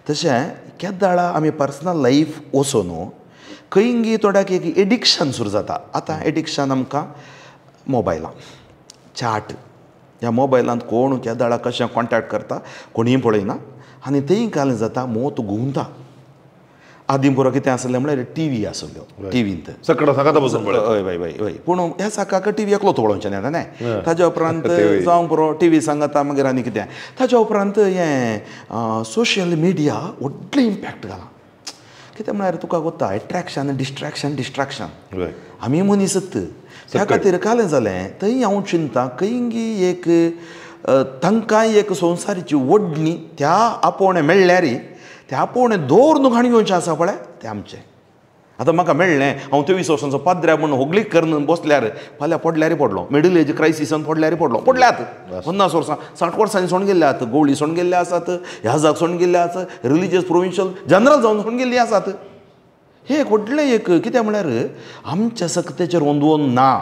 तशें केदाळा आमी पर्सनल लायफ वचून खंयगी थोड्याक एक एडिक्शन सुरू जाता. आतां एडिक्शन आमकां मोबायलां चाट ह्या मोबायलांत कोण केदाळा कशें कॉन्टेक्ट करता कोणीय पळयना आनी थंय कालें जाता मोत घुंवता. आदीं पुरो कितें आसलें म्हळ्यार टी व्ही आसल्यो, टिवींत सगळं सांगाता बसून पळय. हय हय हय हय. पूण ह्या साकाक टी व्ही एकलो पळोवचें न्ही आतां न्हय. ताज्या उपरांत जावं पुरो टी व्ही सांगता मागीर आनी कितें ताज्या उपरांत हें सोशल मिडिया व्हडलें इम्पॅक्ट घालां. कितें म्हळ्यार तुका वता एट्रेक्शन डिस्ट्रेक्शन डिस्ट्रेक्शन. आमी मनीसत त्या खातीर कालें जालें थंय हांव चिंता खंयगी एक तांकांय एक संवसारीची ओडणी त्या आपोवणें मेळ्ळ्यार त्या आपोवणें दवरून घाण घेवचें आसा पळय तें आमचें. आतां म्हाका मेळ्ळें हांव 23 वर्सांचो पाद्र्या म्हूण होगलीक करून बसल्यार फाल्यां पडल्यार पडलो, मिडल एज क्रायसिसान पडल्यार पडलो, पडल्यात 50 वर्सां 60 वर्सांनी सोडून गेल्ले आसात, गोवळी सोडून गेल्ले आसात, ह्या जाग सोडून गेल्ले आसात, रिलिजियस प्रोविन्शियल जनरल जावन सोडून गेल्ली आसात. हें एक व्हडलें एक कितें म्हळ्यार आमच्या सक्तेचेर ओंदवोन ना.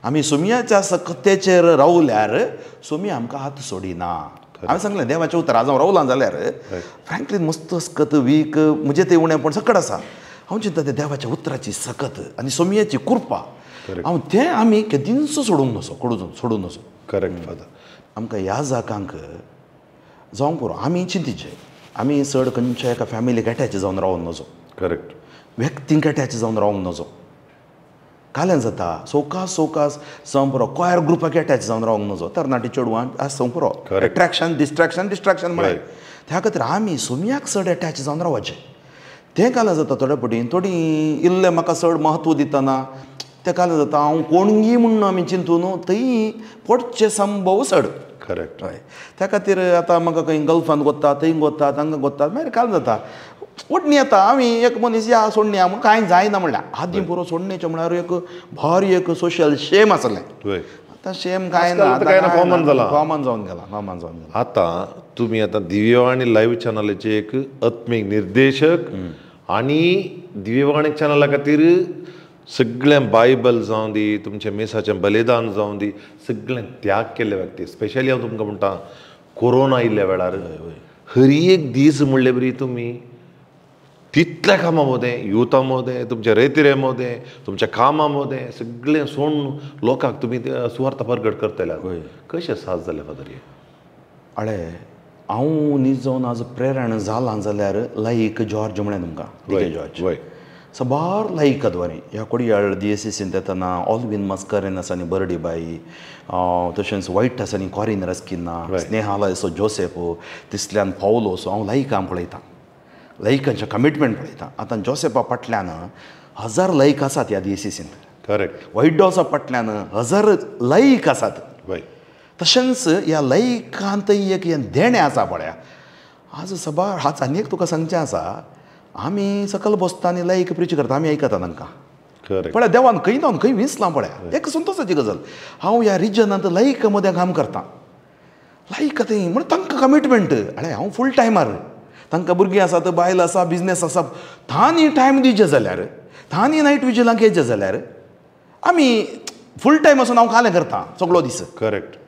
आमी सोमयाच्या सक्तेचेर रावल्यार सोमया आमकां हात सोडिना. हांवें सांगलें देवाचें उतर आज हांव रावलां जाल्यार फ्रँकलीन मस्त अस्कत वीक म्हजें तें उणें पण सकट आसा. हांव चिंता तें देवाच्या उतराची सकत आनी सोमयेची कृपा हांव तें आमी केदींच सोडूंक नसो, सोडूंक नसो. Correct father. आमकां ह्या जाकांक जावंक पुरो आमी चिंतिचें आमी चड खंयच्या एका फॅमिलीक एटॅच जावन रावूंक नजो. करेक्ट. व्यक्तींक एटॅच जावन रावूंक नजो. काल्यान जाता सोकास सोकास जावंक पुरो कॉयर ग्रुपाक एटॅच जावन रावूंक नजो. तरणाटी चेडवां आसूंक पुरो एट्रेक्शन डिस्ट्रेक्शन डिस्ट्रेक्शन म्हळ्यार त्या खातीर आमी सोमयाक चड एटॅच जावन रावचें. तें काल्यान जाता थोडे पटी थोडीं इल्लें म्हाका चड म्हत्व दितना तें काल्यान जाता हांव कोणगी म्हूण आमी चिंतून थंय पडचें संभव चड. करेक्ट. हय. त्या खातीर आतां म्हाका खंय गल्फान वता थंय वता तांकां वता मागीर काल जाता ओडणी येता आमी एक मनीस या सोडणी म्हूण कांय जायना म्हणल्यार आदीं पुरो सोडणेचें म्हळ्यार एक भारी एक सोशल शेम आसलें. आतां शेम कांय ना, कॉमन जाला, कॉमन जावन गेला, कॉमन जावन गेला. आतां तुमी आतां दिव्यवाणी लायव्ह चॅनलाचे एक आत्मीक निर्देशक आनी दिव्यवाणी चॅनला खातीर सगळें बायबल जावं दी, तुमचें मिसाचें बलिदान जावं दी, सगळें त्याग केल्ले व्यक्ती. स्पेशली हांव तुमकां म्हणटा कोरोना आयिल्ल्या वेळार हर एक दीस म्हणले बरी तुमी तितल्या कामां मदें, युथा मदें, तुमच्या रेतिरे मदें, तुमच्या कामां मदें सगळें सोडून लोकांक तुमी सुवार्थ परगट करतले. कशें साज जालें फादर हें? अळे हांव न्हीद जावन आज प्रेरण जालां जाल्यार लायक जॉर्ज म्हळें तुमकां, डी जॉर्ज सबार लायक द्वारे ह्या कोडयाळ दियेसीसींत येतना ऑलवीन मस्करेन आनी बर्डी बाई, तशेंच वायट आसा न्ही कॉरीन रस्किना, स्नेहालयसो जोसेफ, तिसल्यान पावलो सो हांव लायकां पळयतां, लायकांचें कमिटमेंट पळयता. आतां जोसेफा फाटल्यान 1000 लायक आसात ह्या दियेसीसींत. करेक्ट. वायट डॉसा फाटल्यान 1000 लायक आसात. तशेंच ह्या लायकांतय एक हें देणें आसा पळया. आज सबार आज आनी एक तुका सांगचें आसा, आमी सकल बसता आनी लायक प्रिच करता, आमी आयकता तांकां. पळया देवान खंय जावन खंय विसलां पळया, एक संतोशाची गजाल. हांव ह्या रिजनांत लायक मदें काम करतां, लायक थंय म्हण तांकां कमिटमेंट. अरे हांव फूल टायमार, तांकां भुरगीं आसात, बायल आसा, बिजनेस आसा, तांणी टायम दिवचें जाल्यार, तांणी नायट विजिलांक येयचें जाल्यार आमी फूल टायम आसून हांव कालें करतां सगळो दीस. करेक्ट.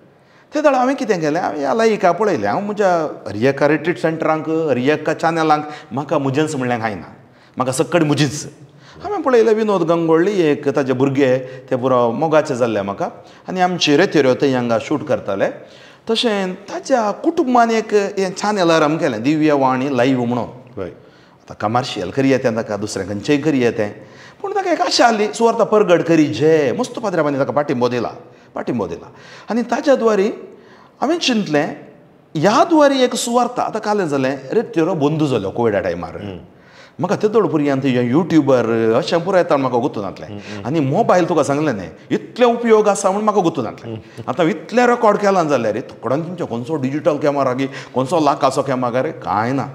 ते वेळार हांवें कितें केलें, हांवें ह्या लायका पळयलें. हांव म्हज्या हर एका रिट्रीट सेंटरांक, हर एका चॅनलांक म्हाका म्हजेंच म्हणल्यार कांय ना, म्हाका सक्कड म्हजीच. हांवें पळयलें विनोद गंगोळ्ळी एक ताजे भुरगे ते पुरो मोगाचे जाल्ले म्हाका, आनी आमचे रेतेऱ्यो थंय हांगा शूट करताले. तशें ताच्या कुटुंबान एक हें चॅनल आरंभ केलें, दिव्यवाणी लायव्ह म्हणून. आतां कमर्शियल करी येतें ताका, दुसरें खंयचेंय करी येतें, पूण ताका एक आशा आसली सुवार्थ परगट करी जे मस्त पाद्र्याबांनी ताका पाठिंबो दिला, पाठिंबो दिला. आनी ताच्या द्वारी हांवें चिंतलें ह्या द्वारी एक सुवार्थ. आतां कालें जालें रेत्यो बंद जाल्यो कोविडा टायमार. म्हाका तेदोळ पर्यंत युट्यूबर अशें पुरो येता म्हाका गुतून जातलें, आनी मोबायल तुका सांगलें न्ही इतले उपयोग आसा म्हूण म्हाका गुतून जातलें. आतां इतलें रेकॉर्ड केलां जाल्यार तुकड्यान तुमचो खंयचो डिजीटल कॅमेरा गी खंयचो लाखाचो कॅमेरा रे कांय ना,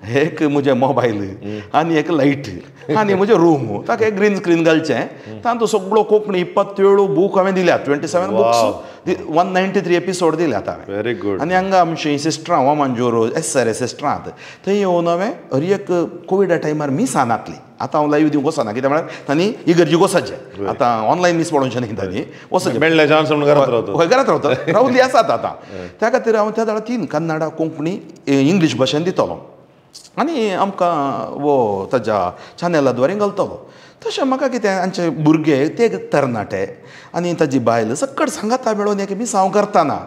एक म्हजें मोबायल आनी एक लायट आनी म्हजें रूम, ताका एक ग्रीन स्क्रीन घालचें, तातूंत सगळो कोंकणी 27 बूक हांवें दिल्यात, 27 बुक्स, 193 एपिसोड दिल्यात हांवें. Very good. आनी हांगा आमची सिस्टरां वामांजोर एस आर एस सिस्टरां थंय येवन हांवें हर एक कोविडा टायमार मिसां नातली. आतां हांव लायव्ह दिवंक वचना, कित्याक म्हळ्यार तांणी इगर्जी वचचें, आतां ऑनलायन मीस पळोवचें न्ही, तांणी वचचें, मेळ्ळें चान्स म्हणून घरांत रावता, हय घरांत रावता, रावली आसात आतां. त्या खातीर हांव त्या वेळार 3 कन्नडा, कोंकणी, इंग्लीश भाशेन दितलो आनी आमकां वो ताज्या चॅनला द्वारे घालतलो. तशें म्हाका कितें आमचे भुरगे ते तरणाटे आनी ताजी बायल सक्कड सांगाता मेळोवन एक मिसांव करतना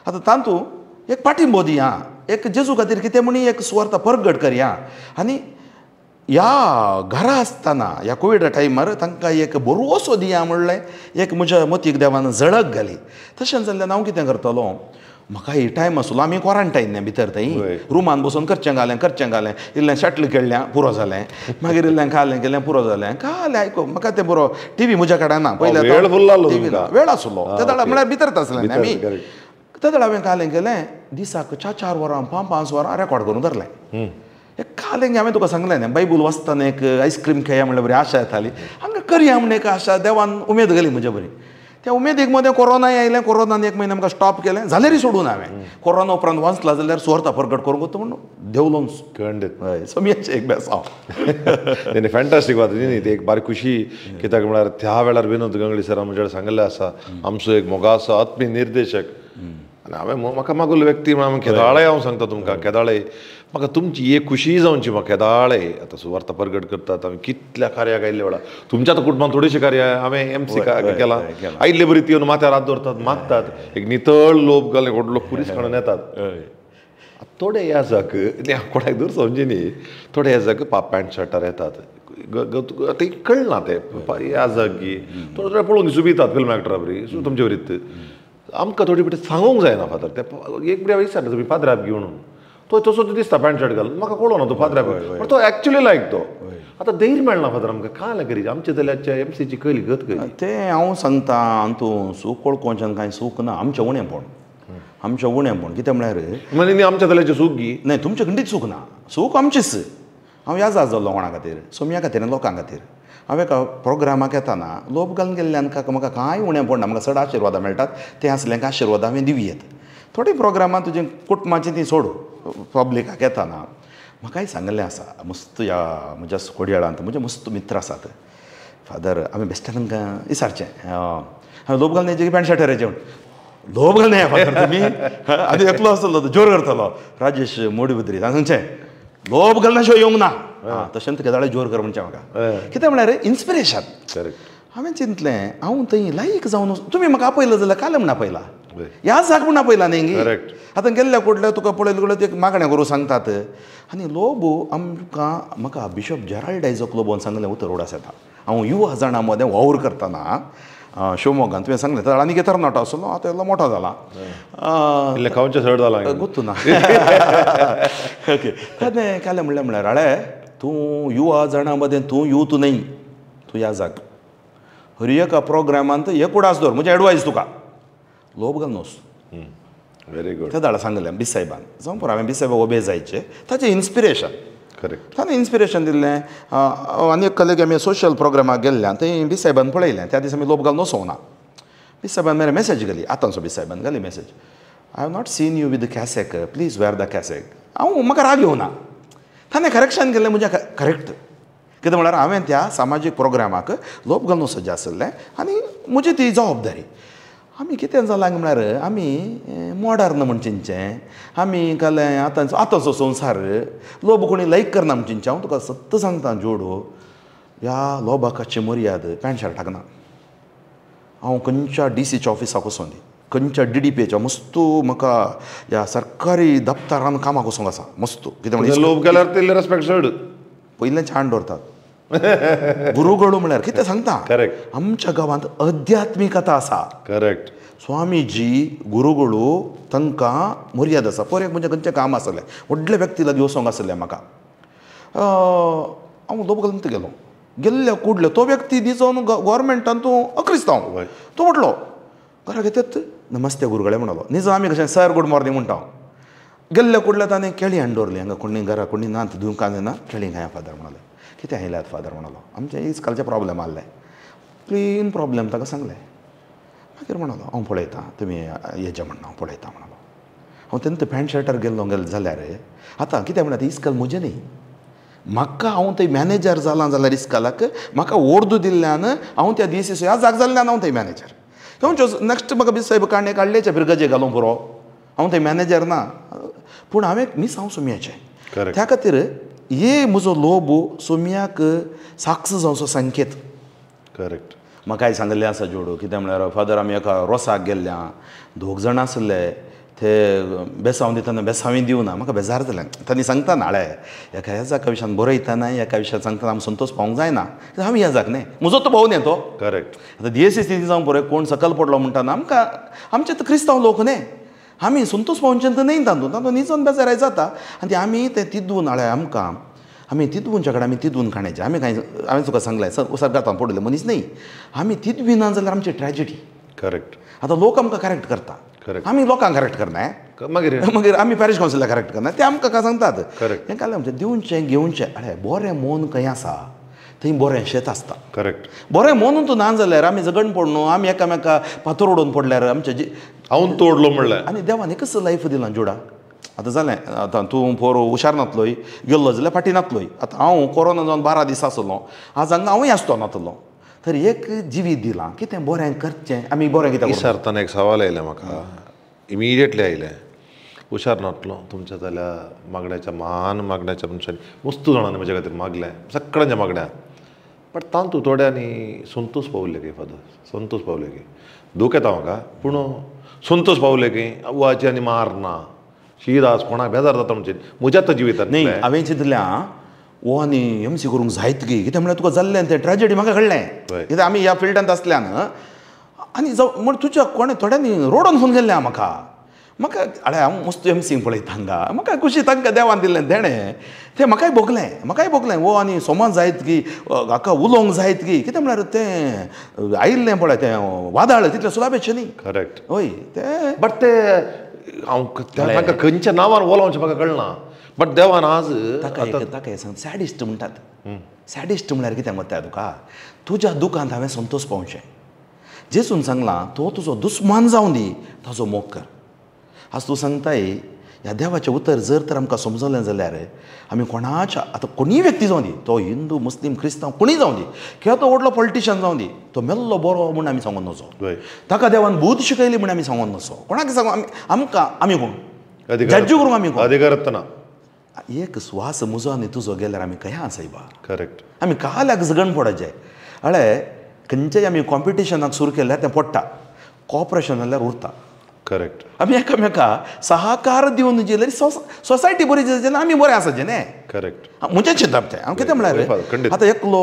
आतां तातूंत एक पाठिंबो दिया, एक जेजू खातीर कितें म्हणी एक सुवार्थ परगट करया. आनी ह्या घरा आसतना ह्या कोविडा टायमार तांकां एक बरोसो दिया म्हणलें एक म्हज्या मतीक देवान झळक घाली. तशें जाल्ल्यान हांव कितें करतलो, म्हाका ही टायम आसलो आमी क्वॉरंटायन न्ही भितर थंय रुमान बसून करचें घालें करचें घालें, इल्लें शटल खेळ्ळें पुरो जालें, मागीर इल्लें खालें केलें पुरो जालें. कालें आयको म्हाका तें बरो टिवी म्हज्या कडेन ना, पयलें वेळ आसलो ते वेळार म्हळ्यार भितर आसलें आमी. ते वेळार हांवें कालें केलें दिसाक 4 4 वरां 5 5 वरां रेकॉर्ड करून धरलें. एक कालें हांवें तुका सांगलें न्ही बायबल वाचतना एक आयस्क्रीम खेया म्हणल्यार बरी आशा येताली, हांगा करया म्हण एक आशा देवान उमेद घाली म्हज्या बरी. त्या उमेदीक मदें कोरोनाय आयलें, कोरोनान 1 म्हयनो आमकां स्टॉप केलें, जाल्यारय सोडून हांवें कोरोना उपरांत वाचला जाल्यार सुवार्थ परगट करूंक वता म्हूण देवलो खंडीत. हय समियाचें एक बेसांव. न्ही फॅन्टास्टीक बात न्ही ती एक बारीक खुशी, कित्याक म्हळ्यार त्या वेळार विनोद गंगळी सर म्हज्या सांगिल्लें आसा आमचो एक मोगाचो आत्मी निर्देशक, आनी हांवें म्हाका मागुल्लो व्यक्ती म्हणून केदाळे हांव सांगता तुमकां, केदाळे म्हाका तुमची एक खुशी जावची म्हाका केदाळे. आतां सुवार्थ परगट करतात आमी कितल्या कार्याक आयिल्ले वेळार, तुमच्या आतां कुटुंबान थोडेशे कार्य हांवें एम सी केलां, आयिल्ले बरी ती येवन माथ्यार हात दवरतात मागतात, एक नितळ लोप घालून व्हडलो पुलीस काडून येतात. थोडे याजक कोणाक दूर समजी न्ही, थोडे याजक पॅन्ट शर्टार येतात, ते कळना ते याजक की थोडे थोडे पळोवन सुबितात फिल्म एक्टरा बरी तुमचे वरीत. आमकां थोडी पिठी सांगूंक जायना फादर, ते एक बरी विचारता तुमी पाद्राप घेवन तो तसो तो दिसता पॅन्ट शर्ट घालून, म्हाका कळना तो पाद्राप, पण तो एक्चुअली लायक तो. आतां धैर्य मेळना फादर आमकां कांय करी आमच्या जाल्यार एमसीची कयली गत करी तें हांव सांगता. अंतू सूख कोळकोंच्यान कांय सूख ना, आमचें उणेंपण, आमचें उणेंपण कितें म्हळ्यार म्हणजे आमच्या जाल्याचें सूख गी न्हय, तुमचें खंडीत सूख ना, सूख आमचीच. हांव याद जाल्लो कोणा खातीर, सोमया खातीर आनी लोकां खातीर. हांव एका प्रोग्रामाक येताना लोक घालून गेल्ल्यान म्हाका कांय उणें पडना, म्हाका चड आशिर्वादां मेळटात, ते आसल्यांक आशिर्वादां हांवें दिवयेत. थोडीं प्रोग्रामां तुजें कुटुंबाचीं तीं सोडू, पब्लिकाक येताना म्हाकाय सांगिल्लें आसा मस्त ह्या म्हज्या कोडयाळांत म्हजे मस्त मित्र आसात, फादर आमी बेश्टे तांकां विचारचें हांवें लोब घालून येयचें की पॅन्ट शर्टार येचें म्हूण लोब घालून येया फादर तुमी आनी एकलो आसलो तो जोर करतलो राजेश मोडीबद्री सांगचें लोब घालना शिवाय येवंक ना तशें तुका जोर कर म्हणचें म्हाका कितें म्हळ्यार इन्स्पिरेशन. करेक्ट. हांवें चिंतलें हांव थंय लायक जावन तुमी म्हाका आपयलो जाल्यार काल म्हूण आपयला ह्या जाग म्हूण आपयला न्ही गी. आतां गेल्ल्या कुडल्या तुका पळयले कुडल्या ते मागणें करूं सांगतात आनी लोबो आमकां म्हाका बिशप जेराल्ड आयजक लोबोन सांगलें उतर उडास येता हांव युवा जाणां मदें वावर करतना शिवमोग्गान तुवें सांगलें तर आनी तरणाटो आसलो आतां इल्लो मोठो जाला चड जाला गोत्तू ना. ओके ताणें कालें म्हणलें म्हळ्यार आळे तूं युवा जाणां मदें तूं यूथ न्हय तूं ह्या जाग हर एका प्रोग्रामांत एक उडास दवर म्हजी एडवायस तुका लोब घाल न्हू. Very good. त्या दाडा सांगलें बीस साहेबान जावं पुरो हांवें बीस साहेबाक ओबे जायचें ताचें इन्स्पिरेशन. करेक्ट. ताणें इन्स्पिरेशन दिल्लें. आनी एक कलेग आमी सोशल प्रोग्रामाक गेल्ल्यान थंय बीस साहेबान पळयलें त्या दिसा आमी लोब घालून वचोंक ना. बीस साहेबान मेरे मॅसेज घाली आतांचो बीस साहेबान घाली message I have not seen you with cassock please wear the cassock. हांव म्हाका राग येवना ताणें करेक्शन केल्लें म्हजें करेक्ट कितें म्हळ्यार हांवें त्या सामाजीक प्रोग्रामाक लोब घालून सज्ज आसलें आनी म्हजी ती जबाबदारी. आमी कितें जालां म्हळ्यार आमी मॉडर्न म्हण चिंतचें आमी कालें आतां आतांचो संवसार लोब कोणी लायक करना म्हण चिंतचें. हांव तुका सत्त सांगता जोडो ह्या लोबाकाची मर्याद पॅन्ट शर्टाक ना. हांव खंयच्या डी सीच्या ऑफिसाक वचों दी खंयच्या डी डी पीच्या मस्तू म्हाका ह्या सरकारी दप्तरान कामाक वचोंक आसा मस्तू कितें म्हणल्यार लोब केल्यार तितले रेस्पेक्ट चड पयलें छान दवरतात. गुरुगडू म्हळ्यार कितें सांगता. करेक्ट. आमच्या गांवांत अध्यात्मिकता आसा. करेक्ट. स्वामीजी गुरुगडू तांकां मर्याद आसा. पयर एक म्हणजे खंयचें काम आसलें व्हडले व्यक्ती लागीं वचोंक आसलें म्हाका हांव लोब घालून गेलो गेल्ल्या कुडले तो व्यक्ती निजोवन गोवोरमेंटान तूं अक्रिस्तांव तो म्हटलो घरा घेतात नमस्ते गुरुगडे म्हणलो निजो आमी कशें सर गूड मॉर्निंग म्हणटा. गेल्ल्या कुडल्या ताणें केळी हाडून दवरली हांगा कोणी घरा कोणी ना दिवंक ना केळी खाया फादर म्हणलें कितें आयल्यात फादर म्हणलो आमचें इस्कालचें प्रॉब्लम आहलें क्लीन प्रॉब्लम ताका सांगलें. मागीर म्हणलो हांव पळयतां तुमी हेजें म्हणना हांव पळयतां म्हणलो. हांव तेन्ना पॅन्ट शर्टार गेल्लो गेलें जाल्यार आतां कितें म्हणटा इस्काल म्हजें न्ही म्हाका हांव थंय मॅनेजर जालां जाल्यार इस्कालाक म्हाका ओर्दू दिल्ल्यान हांव त्या दीस ह्या जाग जाल्ल्यान हांव थंय मॅनेजर खंयच्यो नॅक्स्ट म्हाका बीस साहेब काणये काडलेचे फिरगजे घालूंक पुरो हांव थंय मॅनेजर ना पूण हांवें मिस हांव सुमयाचें. त्या खातीर हे म्हजो लोब सोम्याक साक्ष जावचो संकेत. करेक्ट. म्हाकाय सांगलें आसा जोडू कितें म्हळ्यार फादर आमी एका रोसाक गेल्ल्या दोग जाणां आसले ते बेसांव दितना बेसांवी दिवना म्हाका बेजार जालें. तांणी सांगता नाळे एका ह्या विशयान बरयतना एका विशयान सांगतना आमी संतोष पावूंक जायना हांव ह्या जाक न्ही म्हजो तो भाव न्ही तो. करेक्ट. आतां डी एस सी जावंक पळय कोण सकल पडलो म्हणटा ना आमकां आमचे तर क्रिस्तांव लोक न्ही आमी संतोष पावचे तर न्ही तातूंत तातूंत निजोन बेजाराय जाता आनी आमी ते तिदून हाडले आमकां आमी तिदूनच्या कडेन आमी तिदून खाण्याचे आमी कांय हांवें तुका सांगलें सरगातान पडलें मनीस न्ही आमी तिदवी ना जाल्यार आमची ट्रॅजिडी. करेक्ट. आतां लोक आमकां करेक्ट करता. करेक्ट. आमी लोकांक करेक्ट करना मागीर मागीर आमी पॅरिश कावन्सिलाक करेक्ट करना ते आमकां काय सांगतात. करेक्ट. हें काडलें आमचें दिवचें घेवचें अरे बरें मन खंय आसा थंय बरें शेत आसता. करेक्ट. बरें मनून तूं ना जाल्यार आमी झगड पडनो आमी एकामेका फातर उडोवन पडल्यार आमचें जी हांव तोडलो म्हणल्यार आनी देवान एकच लायफ दिलां जुडा. आतां जालें आतां तूं पोर हुशार नातलोय गेल्लो जाल्यार फाटीं नातलोय. आतां हांव कोरोना जावन 12 दीस आसलो आज हांगा हांवूय आसतो नातलो तर एक जिवीत दिलां कितें बरें करचें आमी बरें कितें विचारतना एक सवाल आयलें म्हाका इमिडिएटली आयलें हुशार नातलो तुमच्या जाल्यार मागण्याच्या महान मागण्याच्या मनशांनी वस्तू जाणांनी म्हज्या खातीर मागलें सगळ्यांच्या मागण्या बट तांतू थोड्यांनी संतोष पावले की फादर संतोष पावले की दूख येता म्हाका पूण संतोष पावले की वाची आनी मारना शीदास कोणाक बेजार जाता म्हणजे म्हज्या आतां जिवितांत न्ही. हांवें चिंतलें हो आनी एम सी करूंक जायत की कितें म्हळ्यार तुका जाल्लें तें ट्रेजेडी म्हाका कळ्ळें कित्याक आमी ह्या फिल्डांत आसल्यान आनी जावं म्हण तुज्या कोणें थोड्यांनी रोडोन फोन केल्लें म्हाका म्हाका अरे हांव मस्त एम सींग पळयता हांगा म्हाका खुशी तांकां देवान दिल्लें देणें तें म्हाकाय भोगलें म्हाकाय भोगलें हो आनी सोमान जायत की हाका उलोवंक जायत की कितें म्हळ्यार तें आयिल्लें पळय तें वादळ तितलें सुलाबेचें न्ही. करेक्ट. हय तें बट तें हांव तांकां खंयच्या नांवान उलोवचें म्हाका कळना बट देवान आज ताका ताका सांग सॅडिस्ट म्हणटात. सॅडिस्ट म्हणल्यार कितें मत्ता तुका तुज्या दुखांत हांवें संतोष पावचें जेसून सांगलां तो तुजो दुस्मान जावन दी ताजो मोग कर. आज तूं सांगताय ह्या देवाचें उतर जर तर आमकां समजलें जाल्यार आमी कोणाच्या आतां कोणीय व्यक्ती जावं दी, तो हिंदू मुस्लीम क्रिस्तांव कोणीय जावं दी, किंवा तो व्हडलो पॉलिटिशियन जावं दी, तो मेल्लो बरो म्हूण आमी सांगून नजो, ताका देवान बूद शिकयली म्हूण आमी सांगून नजो, कोणाक सांगू आमी आमकां आमी कोण जज्जू करूंक आमी कोण अधिकारत ना. एक स्वास म्हजो आनी तुजो गेल्यार आमी खंय आसाय बा. करेक्ट. आमी काल्याक झगण पडचें. हळे खंयचेय आमी कॉम्पिटिशनाक सुरू केल्यार तें पडटा, कॉपरेशन जाल्यार उरता. करेक्ट. आमी एकामेका सहकार दिवन जाल्यार सोसायटी बरी जाल्यार आमी बरें आसाचें न्ही. करेक्ट. म्हजें चिंतप तें. हांव कितें म्हळ्यार आतां एकलो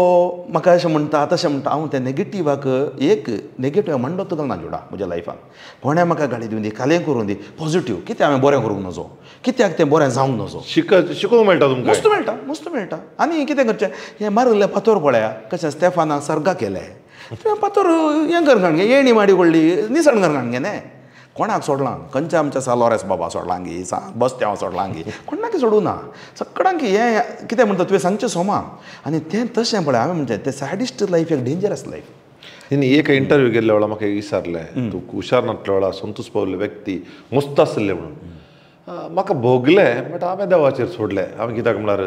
म्हाका अशें म्हणटा तशें म्हणटा, हांव तें नेगेटिवाक एक नेगेटीव म्हणडो तुका ना जोडा म्हज्या लायफान. कोणें म्हाका गाडी दिवन दी, कालें करूं दी, पॉझिटीव कित्याक हांवें बरें करूंक नजो, कित्याक तें बरें जावंक नजो, शिकोवंक मेळटा तुमकां, मस्त मेळटा, मस्त मेळटा. आनी कितें करचें, हें मारिल्लें फातोर पळया कशें स्टेफानाक सर्गाक केलें, तुवें फातोर हें कर काण गे, येणी माडी व्हडली निसण कर काण गे न्ही. कोणाक सोडलां, खंयच्या आमच्या सा लॉरेस बाबा सोडलां गी, सा बस्त्यांव सोडलां गी, कोणाक सोडूं ना, सगळ्यांक हें कितें म्हणटा तुवें सांगचें सोमा. आनी तें तशें पळय हांवें म्हणचें तें सॅडिस्ट लायफ एक डेंजरस लायफ. न्ही एक इंटरव्यू गेल्ल्या वेळा म्हाका विचारलें, तूं हुशार नासल्या वेळा संतोष पावल्ले व्यक्ती मस्त आसले म्हणून म्हाका भोगलें, बट हांवें देवाचेर सोडलें. हांवें कित्याक म्हळ्यार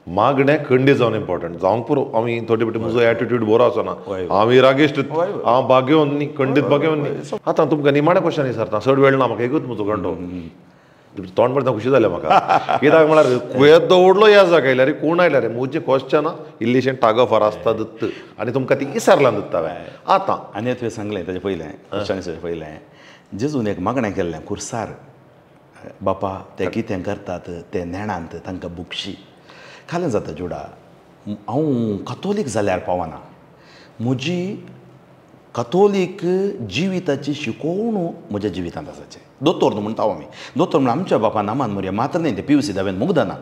मागणें खंडीत जावन इम्पॉर्टंट जावंक पुरो. आमी थोडे फावटी म्हजो एटिट्यूड बरो आसना, हांव रागेश्ट, हांव बागेवन न्ही, खंडीत बागेवन न्ही. आतां तुमकां निमाणें क्वेश्चन विचारता, चड वेळ ना म्हाका, एकूच म्हजो घंटो तोंड पळयता खुशी जालें म्हाका. कित्याक म्हळ्यार येदो व्हडलो या जागा आयल्यार कोण आयल्यार म्हजें क्वेश्चन इल्लीशें टाग ऑफ आसता दत्त आनी तुमकां ती विचारलां दत्ता हांवें. आतां आनी तुवें सांगलें ताजें पयलें क्वेश्चन पयलें जेजून एक मागणें केल्लें खुर्सार, बापा ते कितें करतात ते नेणांत तांकां बुकशी खालें जाता जुडा. हांव कथोलीक जाल्यार पावना, म्हजी कथोलीक जिविताची शिकोवण म्हज्या जिवितांत आसाचें. दोतोर न्हू म्हणटा आमी, दोतोर म्हणून आमच्या बापा नामान मोरया मात्र न्ही, ते पी यू सी दावेन मुगदना,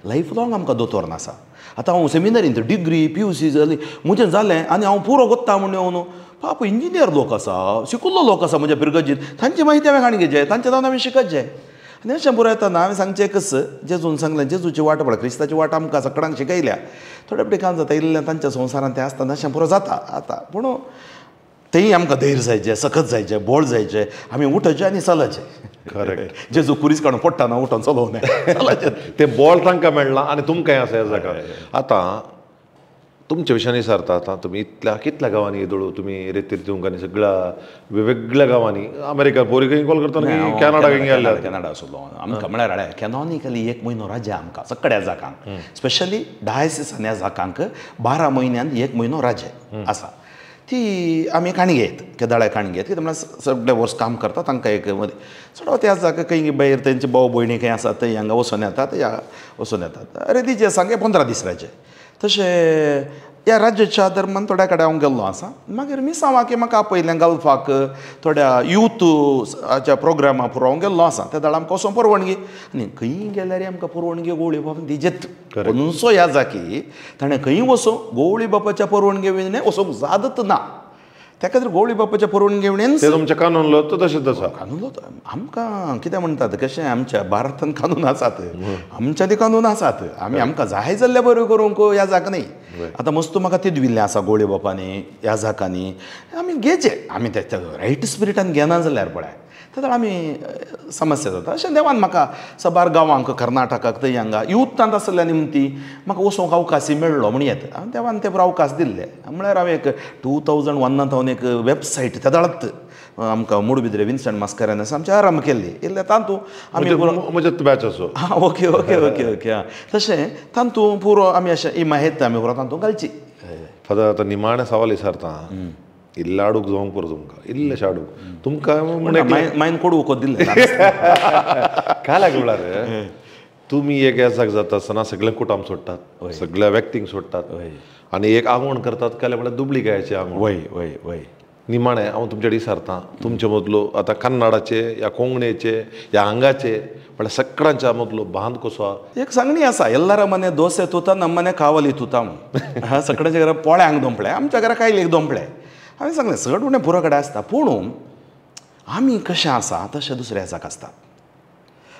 लायफ लॉंग आमकां दोतोर नासा. आतां हांव सेमिनरींत डिग्री पी यू सी जाली म्हजें जालें आनी हांव पुरो कोत्ता म्हूण येवन पाप इंजिनियर लोक आसा, शिकुल्लो लोक आसा म्हज्या पिरगर्जीत, तांची माहिती हांवें काणी घेवचे, तांचे जावन हांवें शिकचें. आनी अशें बरो येतना हांवें सांगचें एकच, जेजून सांगलें, जेजूची वाट पळय, क्रिस्ताची वाट आमकां सगळ्यांक शिकयल्या. थोडे फावटी काम जाता इल्लें तांच्या संवसारांत तें आसतना अशें पुरो जाता आतां, पूण तेंय आमकां धैर्य जायचें, सखत जायचें, बोळ जायचें, आमी उठचें आनी चलचें. करेक्ट. जेजू कुरीस काडून पडटा ना, उठोन चलोवं न्हय, चलचें. तें बोळ तांकां मेळ्ळां आनी तुमकांय आसा ह्या जागा. आतां तुमच्या विशयान विचारता, आतां तुमी इतल्या कितल्या गांवांनी येदोळ तुमी रेतीर दिवंक आनी सगळ्या वेगवेगळ्या गांवांनी अमेरिका पोरी खंय कॉल करता, कॅनडा खंय गेल्ले? कॅनडा आसलो आमकां म्हळ्यार हाडे कॅनॉनिकली एक म्हयनो राजा आमकां सगळ्या जाकांक, स्पेशली डायसिसान ह्या जाकांक 12 म्हयन्यांत एक म्हयनो राजा आसा. ती आमी काणी घेत केदाळे काणी घेत, कितें म्हळ्यार सगळे वर्स काम करता तांकां एक मदें चड त्या जाका खंय भायर तेंचे भाव भयणी खंय आसात थंय हांगा वचोन येतात, ह्या वचोन येतात. रेतीचे सांगे 15 दीस राजे. तशें ह्या राज्याच्या धर्मान थोड्या कडेन हांव गेल्लो आसा. मागीर मिसांवाक म्हाका आपयलें गल्फाक थोड्या यूथ हाच्या प्रोग्रामा पुरो हांव गेल्लो आसा. त्या वेळार आमकां वचोंक परवानगी आनी खंय गेल्यार आमकां परवानगी गोवळी बापान दिजेत. खंयचो ह्या जाकी ताणें खंय वचों गोवळी बापाच्या परवानगे विणें वचोंक जादत ना. त्या खातीर गोवळी बापाच्या परवानगे विणें तुमचें कानून तो तशेंच आसा. कानून आमकां कितें म्हणटात कशें आमच्या भारतान कानून आसात, आमच्या ते कानून आसात, आमी आमकां जाय जाल्ल्या बऱ्यो करूंक ह्या जाक न्ही. आतां मस्त म्हाका ती दिल्लें आसा गोवळी बापांनी ह्या जाकांनी आमी घेचे, आमी ते रायट स्पिरिटान घेना जाल्यार पळय तेन्ना आमी समस्या जाता. अशें देवान म्हाका साबार गांवांक कर्नाटकाक थंय हांगा युथांत आसल्या निमती म्हाका वचोंक अवकाशय मेळ्ळो म्हण येता. हांवें देवान ते अवकाश दिल्ले. म्हळ्यार हांवें एक 2001 थावन एक वेबसायट तेदाळत आमकां मुडबिद्रे विन्संट मास्करेन्हस आमचे आरंभ केल्ली इल्ले तातूंत आमी म्हजेच बॅच आसो. हां ओके ओके ओके ओके आं तशें तातूंत पुरो आमी अशें ही माहिती आमी पुरो तातूंत घालची. फादर आतां निमाणें सवाल विचारता, इल्लें आडूक जावंक पुरो तुमकां, इल्लें आडूक तुमकां मायन कोडू दिल्लें काल्याक म्हळ्यार तुमी एक येसाक जाता आसतना सगळें कुटुंब सोडटात, सगळ्या व्यक्तींक सोडटात आनी एक आंगवण करतात. काल्याक म्हळ्यार दुबळी गायची आंगवण. वय वय वय निमाणें हांव तुमचे कडेन विचारता, तुमचे मदलो आतां कन्नडाचे या कोंकणीचे या हांगाचे म्हळ्यार सगळ्यांच्या मदलो बांद कसो आहा? एक सांगणी आसा, एल्लारा मने दोसे तुता नम्मने कावली तुता म्हूण. सगळ्यांच्या घरा पोळ्यांक दोंपळे, आमच्या घरा कायलेक दोंपळे. हांवें सांगलें चड उणें पुरो कडेन आसता, पूण आमी कशें आसा तशें दुसऱ्या हेजाक आसता.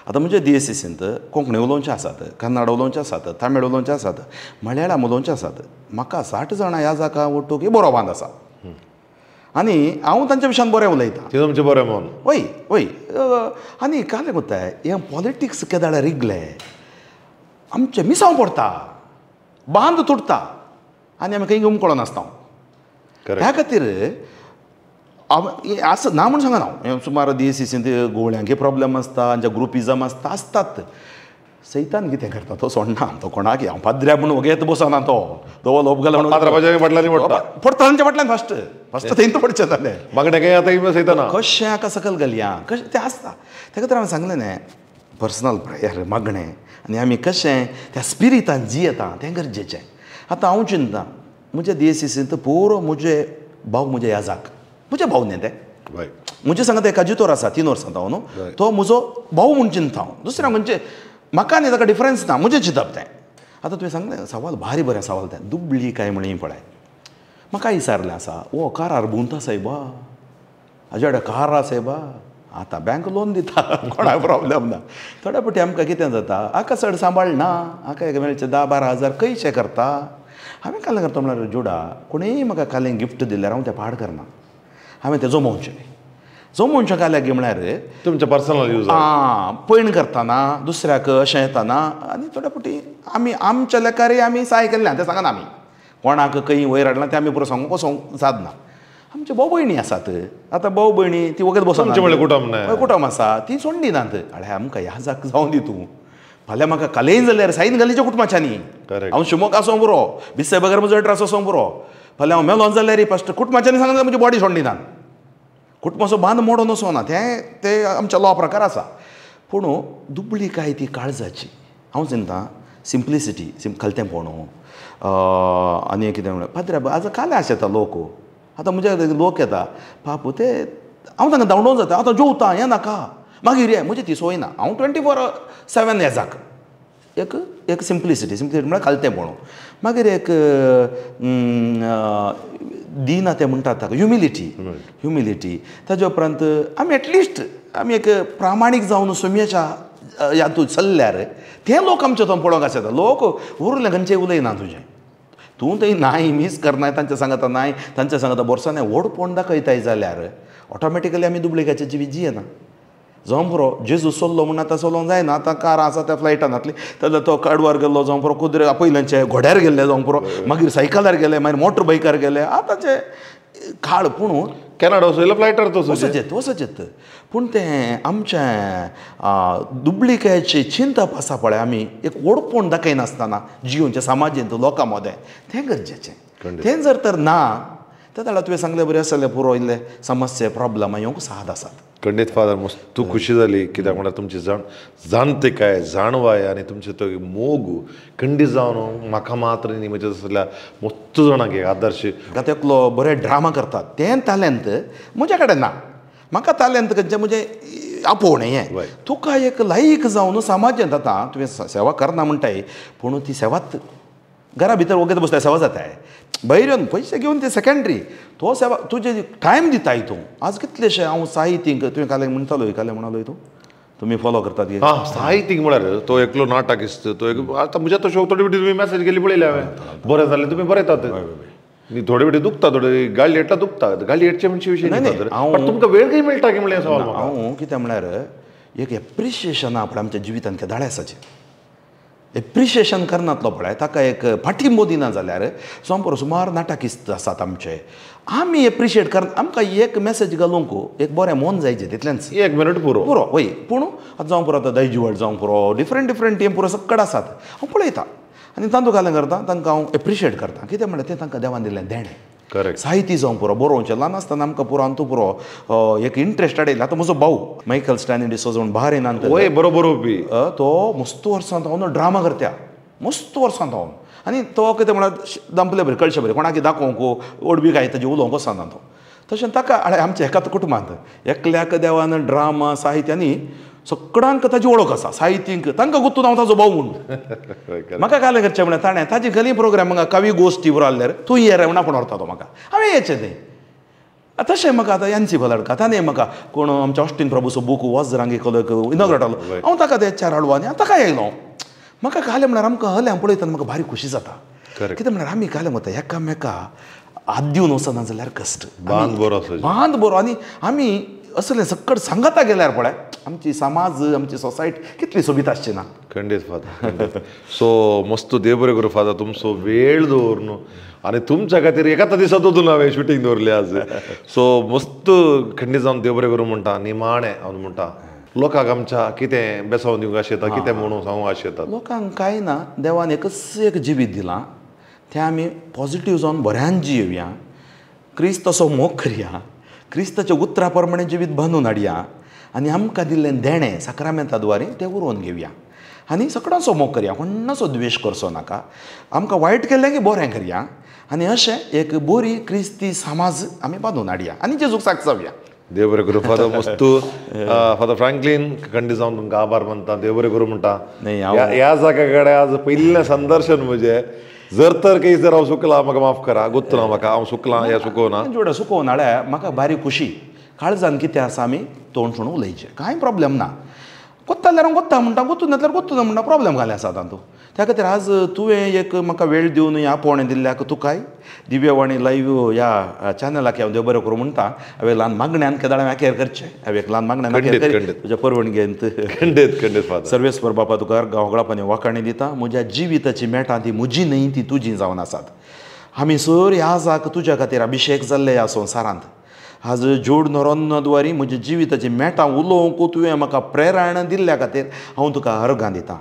आतां म्हजे डीएससीसींत कोंकणी उलोवचे आसात, कन्नड उलोवचे आसात, तमीळ उलोवचे आसात, मलयाळम उलोवचे आसात. म्हाका 60 जाणां ह्या जाका वट्टूक बरो बांद आसा. आनी हांव तांच्या विशयान बरें उलयतां तें तुमचें बरें मन वय वय. आनी कालें कोत्ताय हें पॉलिटिक्स केदाळ्यार रिगलें आमचें मिसांव पडटा बांद तुटता आनी आमी खंय उमकळोन आसता. ह्या खातीर आसा ना म्हूण सांगना हांव सुमार डीएसीसींत गोवळ्यांकी प्रॉब्लम आसता आमच्या ग्रुपिजम आसता आसतात. सैतान कितें करता तो सोडना तो कोणाक हांव पाद्र्या म्हूण वगेत बसना तो दवो लोप घाला म्हणून पडटा तांच्या फाटल्यान फस्ट फस्ट थंय पडचें जालें मागणें कशें हाका सकयल घालया कशें तें आसता. तेका तर हांवें सांगलें न्ही पर्सनल प्रेयर मागणें आनी आमी कशें त्या स्पिरितान जियेता तें गरजेचें. आतां हांव चिंता म्हज्या डीएसीसींत पुरो म्हजे भाव म्हज्या याजाक म्हजे भाव न्ही ते म्हजे सांगता एका जितोर आसा 3 वर्सां हांव न्हू तो म्हजो भाव म्हूण चिंता हांव दुसऱ्या म्हणजे म्हाका न्ही ताका डिफरन्स ना म्हजें चिंतप तें. आतां तुवें सांगलें सवाल भारी बरें सवाल तें दुबळी काय म्हणी पळय म्हाका विचारलें आसा ओ कारार भोंवता सायबा हाज्या कडेन कार आसा सायबा आतां बँक लोन दिता कोणाक प्रॉब्लम ना. थोड्या फावटी आमकां कितें जाता हाका चड सांबाळना हाका एक मेळचे 10-12 हजार कशें करता. हांवें कालें करता म्हळ्यार जुडा कोणेय म्हाका कालें गिफ्ट दिल्यार हांव तें पाड करना हांवें तें जमोवचें जमोवचें काल्याक म्हळ्यार तुमचें पर्सनल यूज आं पयण करतना दुसऱ्याक अशें येताना आनी थोड्या फावटी आमी आमच्या लेखारय आमी साय केल्लें तें सांगना आमी कोणाक खंय वयर हाडलां तें आमी पुरो सांगूंक वचोंक सादना. आमचे भाव भयणी आसात आतां भाव भयणी ती वगत बसना कुटुंब आसा ती सोडली नात अरे आमकां ह्या जाक जावन दी तूं फाल्यां म्हाका कालेय जाल्यार सायन घालीच्या कुटुंबाच्यांनी हांव शिमोक आसों पुरो बिस्से बगर म्हजो एड्रेस आसों पुरो फाल्यां हांव मेलोन जाल्यार फस्ट कुटुंबाच्यांनी सांगलें म्हजी बॉडी सोडली नात कुटुंबाचो बांद मोडोन वचोना तें तें आमच्या लॉ प्रकार आसा. पूण दुबळी काय ती काळजाची हांव चिंता सिंप्लिसिटी खालतें पळोवं आनी कितें म्हणल्यार पाद्रे आतां कालें आस येता लोक आतां म्हज्या लोक येता पापू ते हांव तांकां धांवडोवन जाता आतां जेवता हें नाका मागीर हें म्हजी ती सोय ना हांव 24/7 येजाक एक एक सिंप्लिसिटी सिंप्लिसिटी म्हळ्यार खालतें पळोवं मागीर एक दिना तें म्हणटात ताका ह्युमिलिटी ह्युमिलिटी ताजे उपरांत आमी एटलिस्ट आमी एक प्रामाणीक जावन सुम्याच्या हातूंत चल्ल्यार ते लोक आमच्या तो पळोवंक आसता लोक उरलें खंयचें उलयना तुजें तूं थंय नाय मीस करनाय तांच्या सांगता नाय तांच्या सांगता बोरसांनी व्हडपण दाखयताय जाल्यार ऑटोमॅटिकली आमी दुबळिकाचें जिवीत जियेना. जावं पुरो जेजू सोल्लो म्हूण आतां सोलोंक जायना आतां कारां आसा त्या फ्लायटान घातली जाल्यार तो काडवार गेल्लो जावं पुरो कुद्रे पयल्यांचे घोड्यार गेल्ले जावं पुरो मागीर सायकलार गेले मागीर मोटर बायकार गेले आतांचे काळ पूण कॅनडा वचयलो फ्लायटार तो वचचेत वचचेत पूण तें आमचें दुबळिकायेचें चिंतप आसा पळय आमी एक व्हडपण दाखयनासतना जियोच्या समाजेंत लोकां मदें तें गरजेचें तें जर तर ना त्या जाल्यार तुवें सांगलें बरें आसलें पुरो इल्ले समस्या प्रॉब्लमां येवंक साद आसात. खंडीत फादर मस्त खुशी जाली कित्याक म्हणल्यार तुमची जाणतिकाय जाणवाय आनी तुमचे तो मोग खंडीत जावन म्हाका मात्र न्ही म्हज्या तसल्या मस्त जाणांक एक आदर्श. आतां एकलो बरें ड्रामा करतात तें तालेंत म्हज्या कडेन ना म्हाका तालेंत खंयचें म्हजें आपोवणें हें तुका एक लायक जावन समाजांत आतां तुवें सेवा करना म्हणटाय पूण ती सेवात घरा भितर वगत बसल्यार सेवा जाताय भायर येवन पयशे घेवन ते सेकेंडरी तो सेवा तुजे टायम दिताय तूं आज कितलेशे हांव साहित्यीक तुवें काल म्हणटालो काल म्हणालो तूं तुमी फॉलो करतात. हां साहित्यीक म्हळ्यार तो एकलो नाटकिस्त तो एक आतां म्हज्या तो शोक थोडे फावटी तुमी मॅसेज केली पळयली हांवें बरें जालें तुमी बरयतात थोडे फावटी दुखता थोडे गाळी हेडटा दुखता गाळी हेडचे म्हणचे विशय न्ही तुमकां वेळ खंय मेळटा की म्हणलें सवाल. हांव कितें म्हळ्यार एक एप्रिशिएशन आहा पळय आमच्या जिवितांत केदाळे आसाचें एप्रिशिएशन करनातलो पळय ताका एक पाठिंबो दिना जाल्यार सोमपुरो सुमार नाटकिस्त आसात आमचे आमी एप्रिशिएट कर आमकां एक मॅसेज घालूंक एक बरें मन जायचें तितलेंच एक मिनट पुरो पुरो वय. पूण आतां जावं पुरो आतां दायजिवड जावं पुरो डिफरंट डिफरंट टीम पुरो सक्कड आसात हांव पळयता आनी तांतू घालें करता तांकां हांव एप्रिशिएट करता कितें म्हणल्यार तें तांकां देवान दिल्लें देणें. करेक्ट साहित्य जावं पुरो बरोवचें ल्हान आसतना आमकां पुरो आमकां पुरो एक इंट्रस्ट हाडयला. आतां म्हजो भाऊ मायकल स्टॅनली डिसोजा म्हूण बाहरेनांत वय बरो बरोवपी तो मस्त वर्सां हांव ड्रामा करता मस्त वर्सां हांव आनी तो कितें म्हळ्यार दामपले बरें कळशे बरें कोणाक दाखोवंक ओडबी काय ताजी उलोवंक वचना तो तशें ताका आमच्या एकाच कुटुंबांत एकल्याक देवान ड्रामा साहित्य आनी सगळ्यांक ताजी वळख आसा साहित्यीक तांकां गुत्तून हांव ताजो भाव म्हूण म्हाका कालें करचें म्हळ्यार ताणें ताजी गली प्रोग्राम म्हाका कवी गोश्टी बरो आहल्यार तूं ये रे म्हूण आपूण व्हरता तो म्हाका हांवें येचें न्ही. तशें म्हाका आतां एन सी बलडका ताणें म्हाका कोण आमच्या ऑस्टीन प्रभूचो बूक वज्रांगी कलक इनॉग्रेट जालो हांव ताका ते चार हाडलो आनी हांव ताका येयलो. म्हाका कालें म्हळ्यार आमकां हलें पळयतना म्हाका भारी खुशी जाता कितें म्हळ्यार आमी कालें वता एकामेका हात दिवन वचना जाल्यार कश्ट बांद बरो आसा बांद बरो आनी आमी असलें सक्कड सांगता गेल्यार पळय आमची समाज आमची सोसायटी कितली सोबीत आसची ना. खंडीत फादर. सो मस्त देव बरें करूं फादर तुमचो वेळ दवरून आनी तुमच्या खातीर एकाच दिसा दोन हांवें शुटींग दवरलें आज. सो मस्त खंडीत जावन देव बरें करूं म्हणटा निमाणें हांव म्हणटा लोकांक आमच्या कितें बेसांव दिवंक आशेता कितें म्हणून सांगूंक आशेतात. लोकांक कांय ना देवान एकच एक जिवीत दिलां तें आमी पॉजिटीव जावन बऱ्यान जियोया क्रिस्त तसो मोग करया क्रिस्ताच्या उतरा प्रमाणे जिवीत बांदून हाडया आनी आमकां दिल्लें देणें साक्रामेंता द्वारे तें उरोवन घेवया आनी सगळ्यांचो मोग करया कोणाचो द्वेश करचो नाका आमकां वायट केल्लें की बरें करया आनी अशें एक बरी क्रिस्ती समाज आमी बांदून हाडया आनी जेजूक साक्ष जावया. देव बरें करूं फादर. मस्तू फादर फ्रँकलीन खंडीत जावन तुमकां आभार मानता देव बरें करूं म्हणटा. ह्या जाग्या कडेन आज पयलें संदर्शन म्हजें जर तर काही जर हांव चुकलां म्हाका माफ करा गोत्तू ना म्हाका हांव चुकलां या चुकोना जोड चुकोवना जाल्यार म्हाका बारी खुशी काळजान कितें आसा आमी तोंड सोडून उलयचें कांय प्रॉब्लेम ना. कोत्ता जाल्यार हांव कोत्ता म्हणटा गोत्तू नासल्यार गोत्तू ना म्हणटा प्रॉब्लेम घाले आसा तातूंत. त्या खातीर आज तुवें एक म्हाका वेळ दिवन ह्या आपोवणें दिल्ल्याक तुकाय दिव्यवाणी लायव्ह ह्या चॅनलाक हांव देव बरें करूं म्हणटा. हांवें ल्हान मागण्यान केदाळ हांवें केअर करचें हांवें एक ल्हान मागण्यान केअर तुज्या परवणगेंत खंडीत खंडीत फादर. सर्वेस्पर बापा तुका गांवगळापानी वाखाणी दिता म्हज्या जिविताची मेटां ती म्हजी न्हय ती तुजी जावन आसात. आमी सर ह्या जाक तुज्या खातीर अभिशेक जाल्ले ह्या संवसारांत आज जोड नरोन्नद्वारी म्हज्या जिविताची मेटां उलोवंक तुवें म्हाका प्रेरणा दिल्ल्या खातीर हांव तुका अर्गां दितां.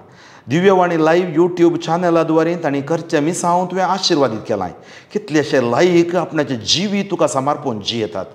दिव्यवाणी लायव्ह यूट्यूब चॅनला द्वारे तांणी करचें मिसांव तुवें आशिर्वादीत केलां कितलेशे लायक आपणाचें जिवीत तुका समर्पण जियेतात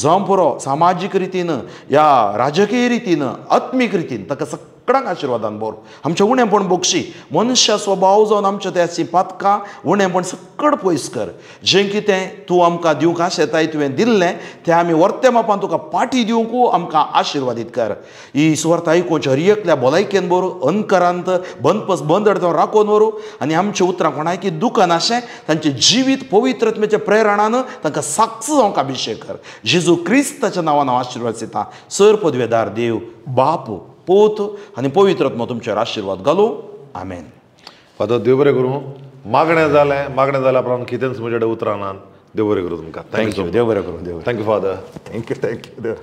जावं पुरो सामाजीक रितीन या राजकीय रितीन आत्मीक रितीन ताका सगळ्यांक आशिर्वादान बोर आमचें उणेंपण बोगशी मनशा स्वभाव जावन आमच्या त्याची पातकां उणेंपण सकड पयस कर जें कितें तूं आमकां दिवंक आशेताय तुवें दिल्लें तें आमी वर्ते मापान तुका पाटी दिवंक आमकां आशिर्वादीत कर. ही सुवार्थ आयकुची हर एकल्या भलायकेन बरो अनकरांत बंदपस बंद राखून व्हरू आनी आमच्या उतरां कोणायकी दुकान अशें तांचें जिवीत पवित्रत्मेच्या प्रेरणान तांकां साक्ष जावंक अभिशेक कर. जेजू क्रिस्ताच्या नांवान हांव आशिर्वाद दिता. सर पदवेदार देव बाप पूत आनी पवित्रात्मो तुमचेर आशिर्वाद घालूं. आमेन. फादर देव बरें करूं. मागणें जालें मागणें जाल्या उपरांत कितेंच म्हजे कडेन उतरां ना. देव बरें करूं तुमकां. Thank you. देव बरें करूं. देव thank you father. Thank you. Thank you.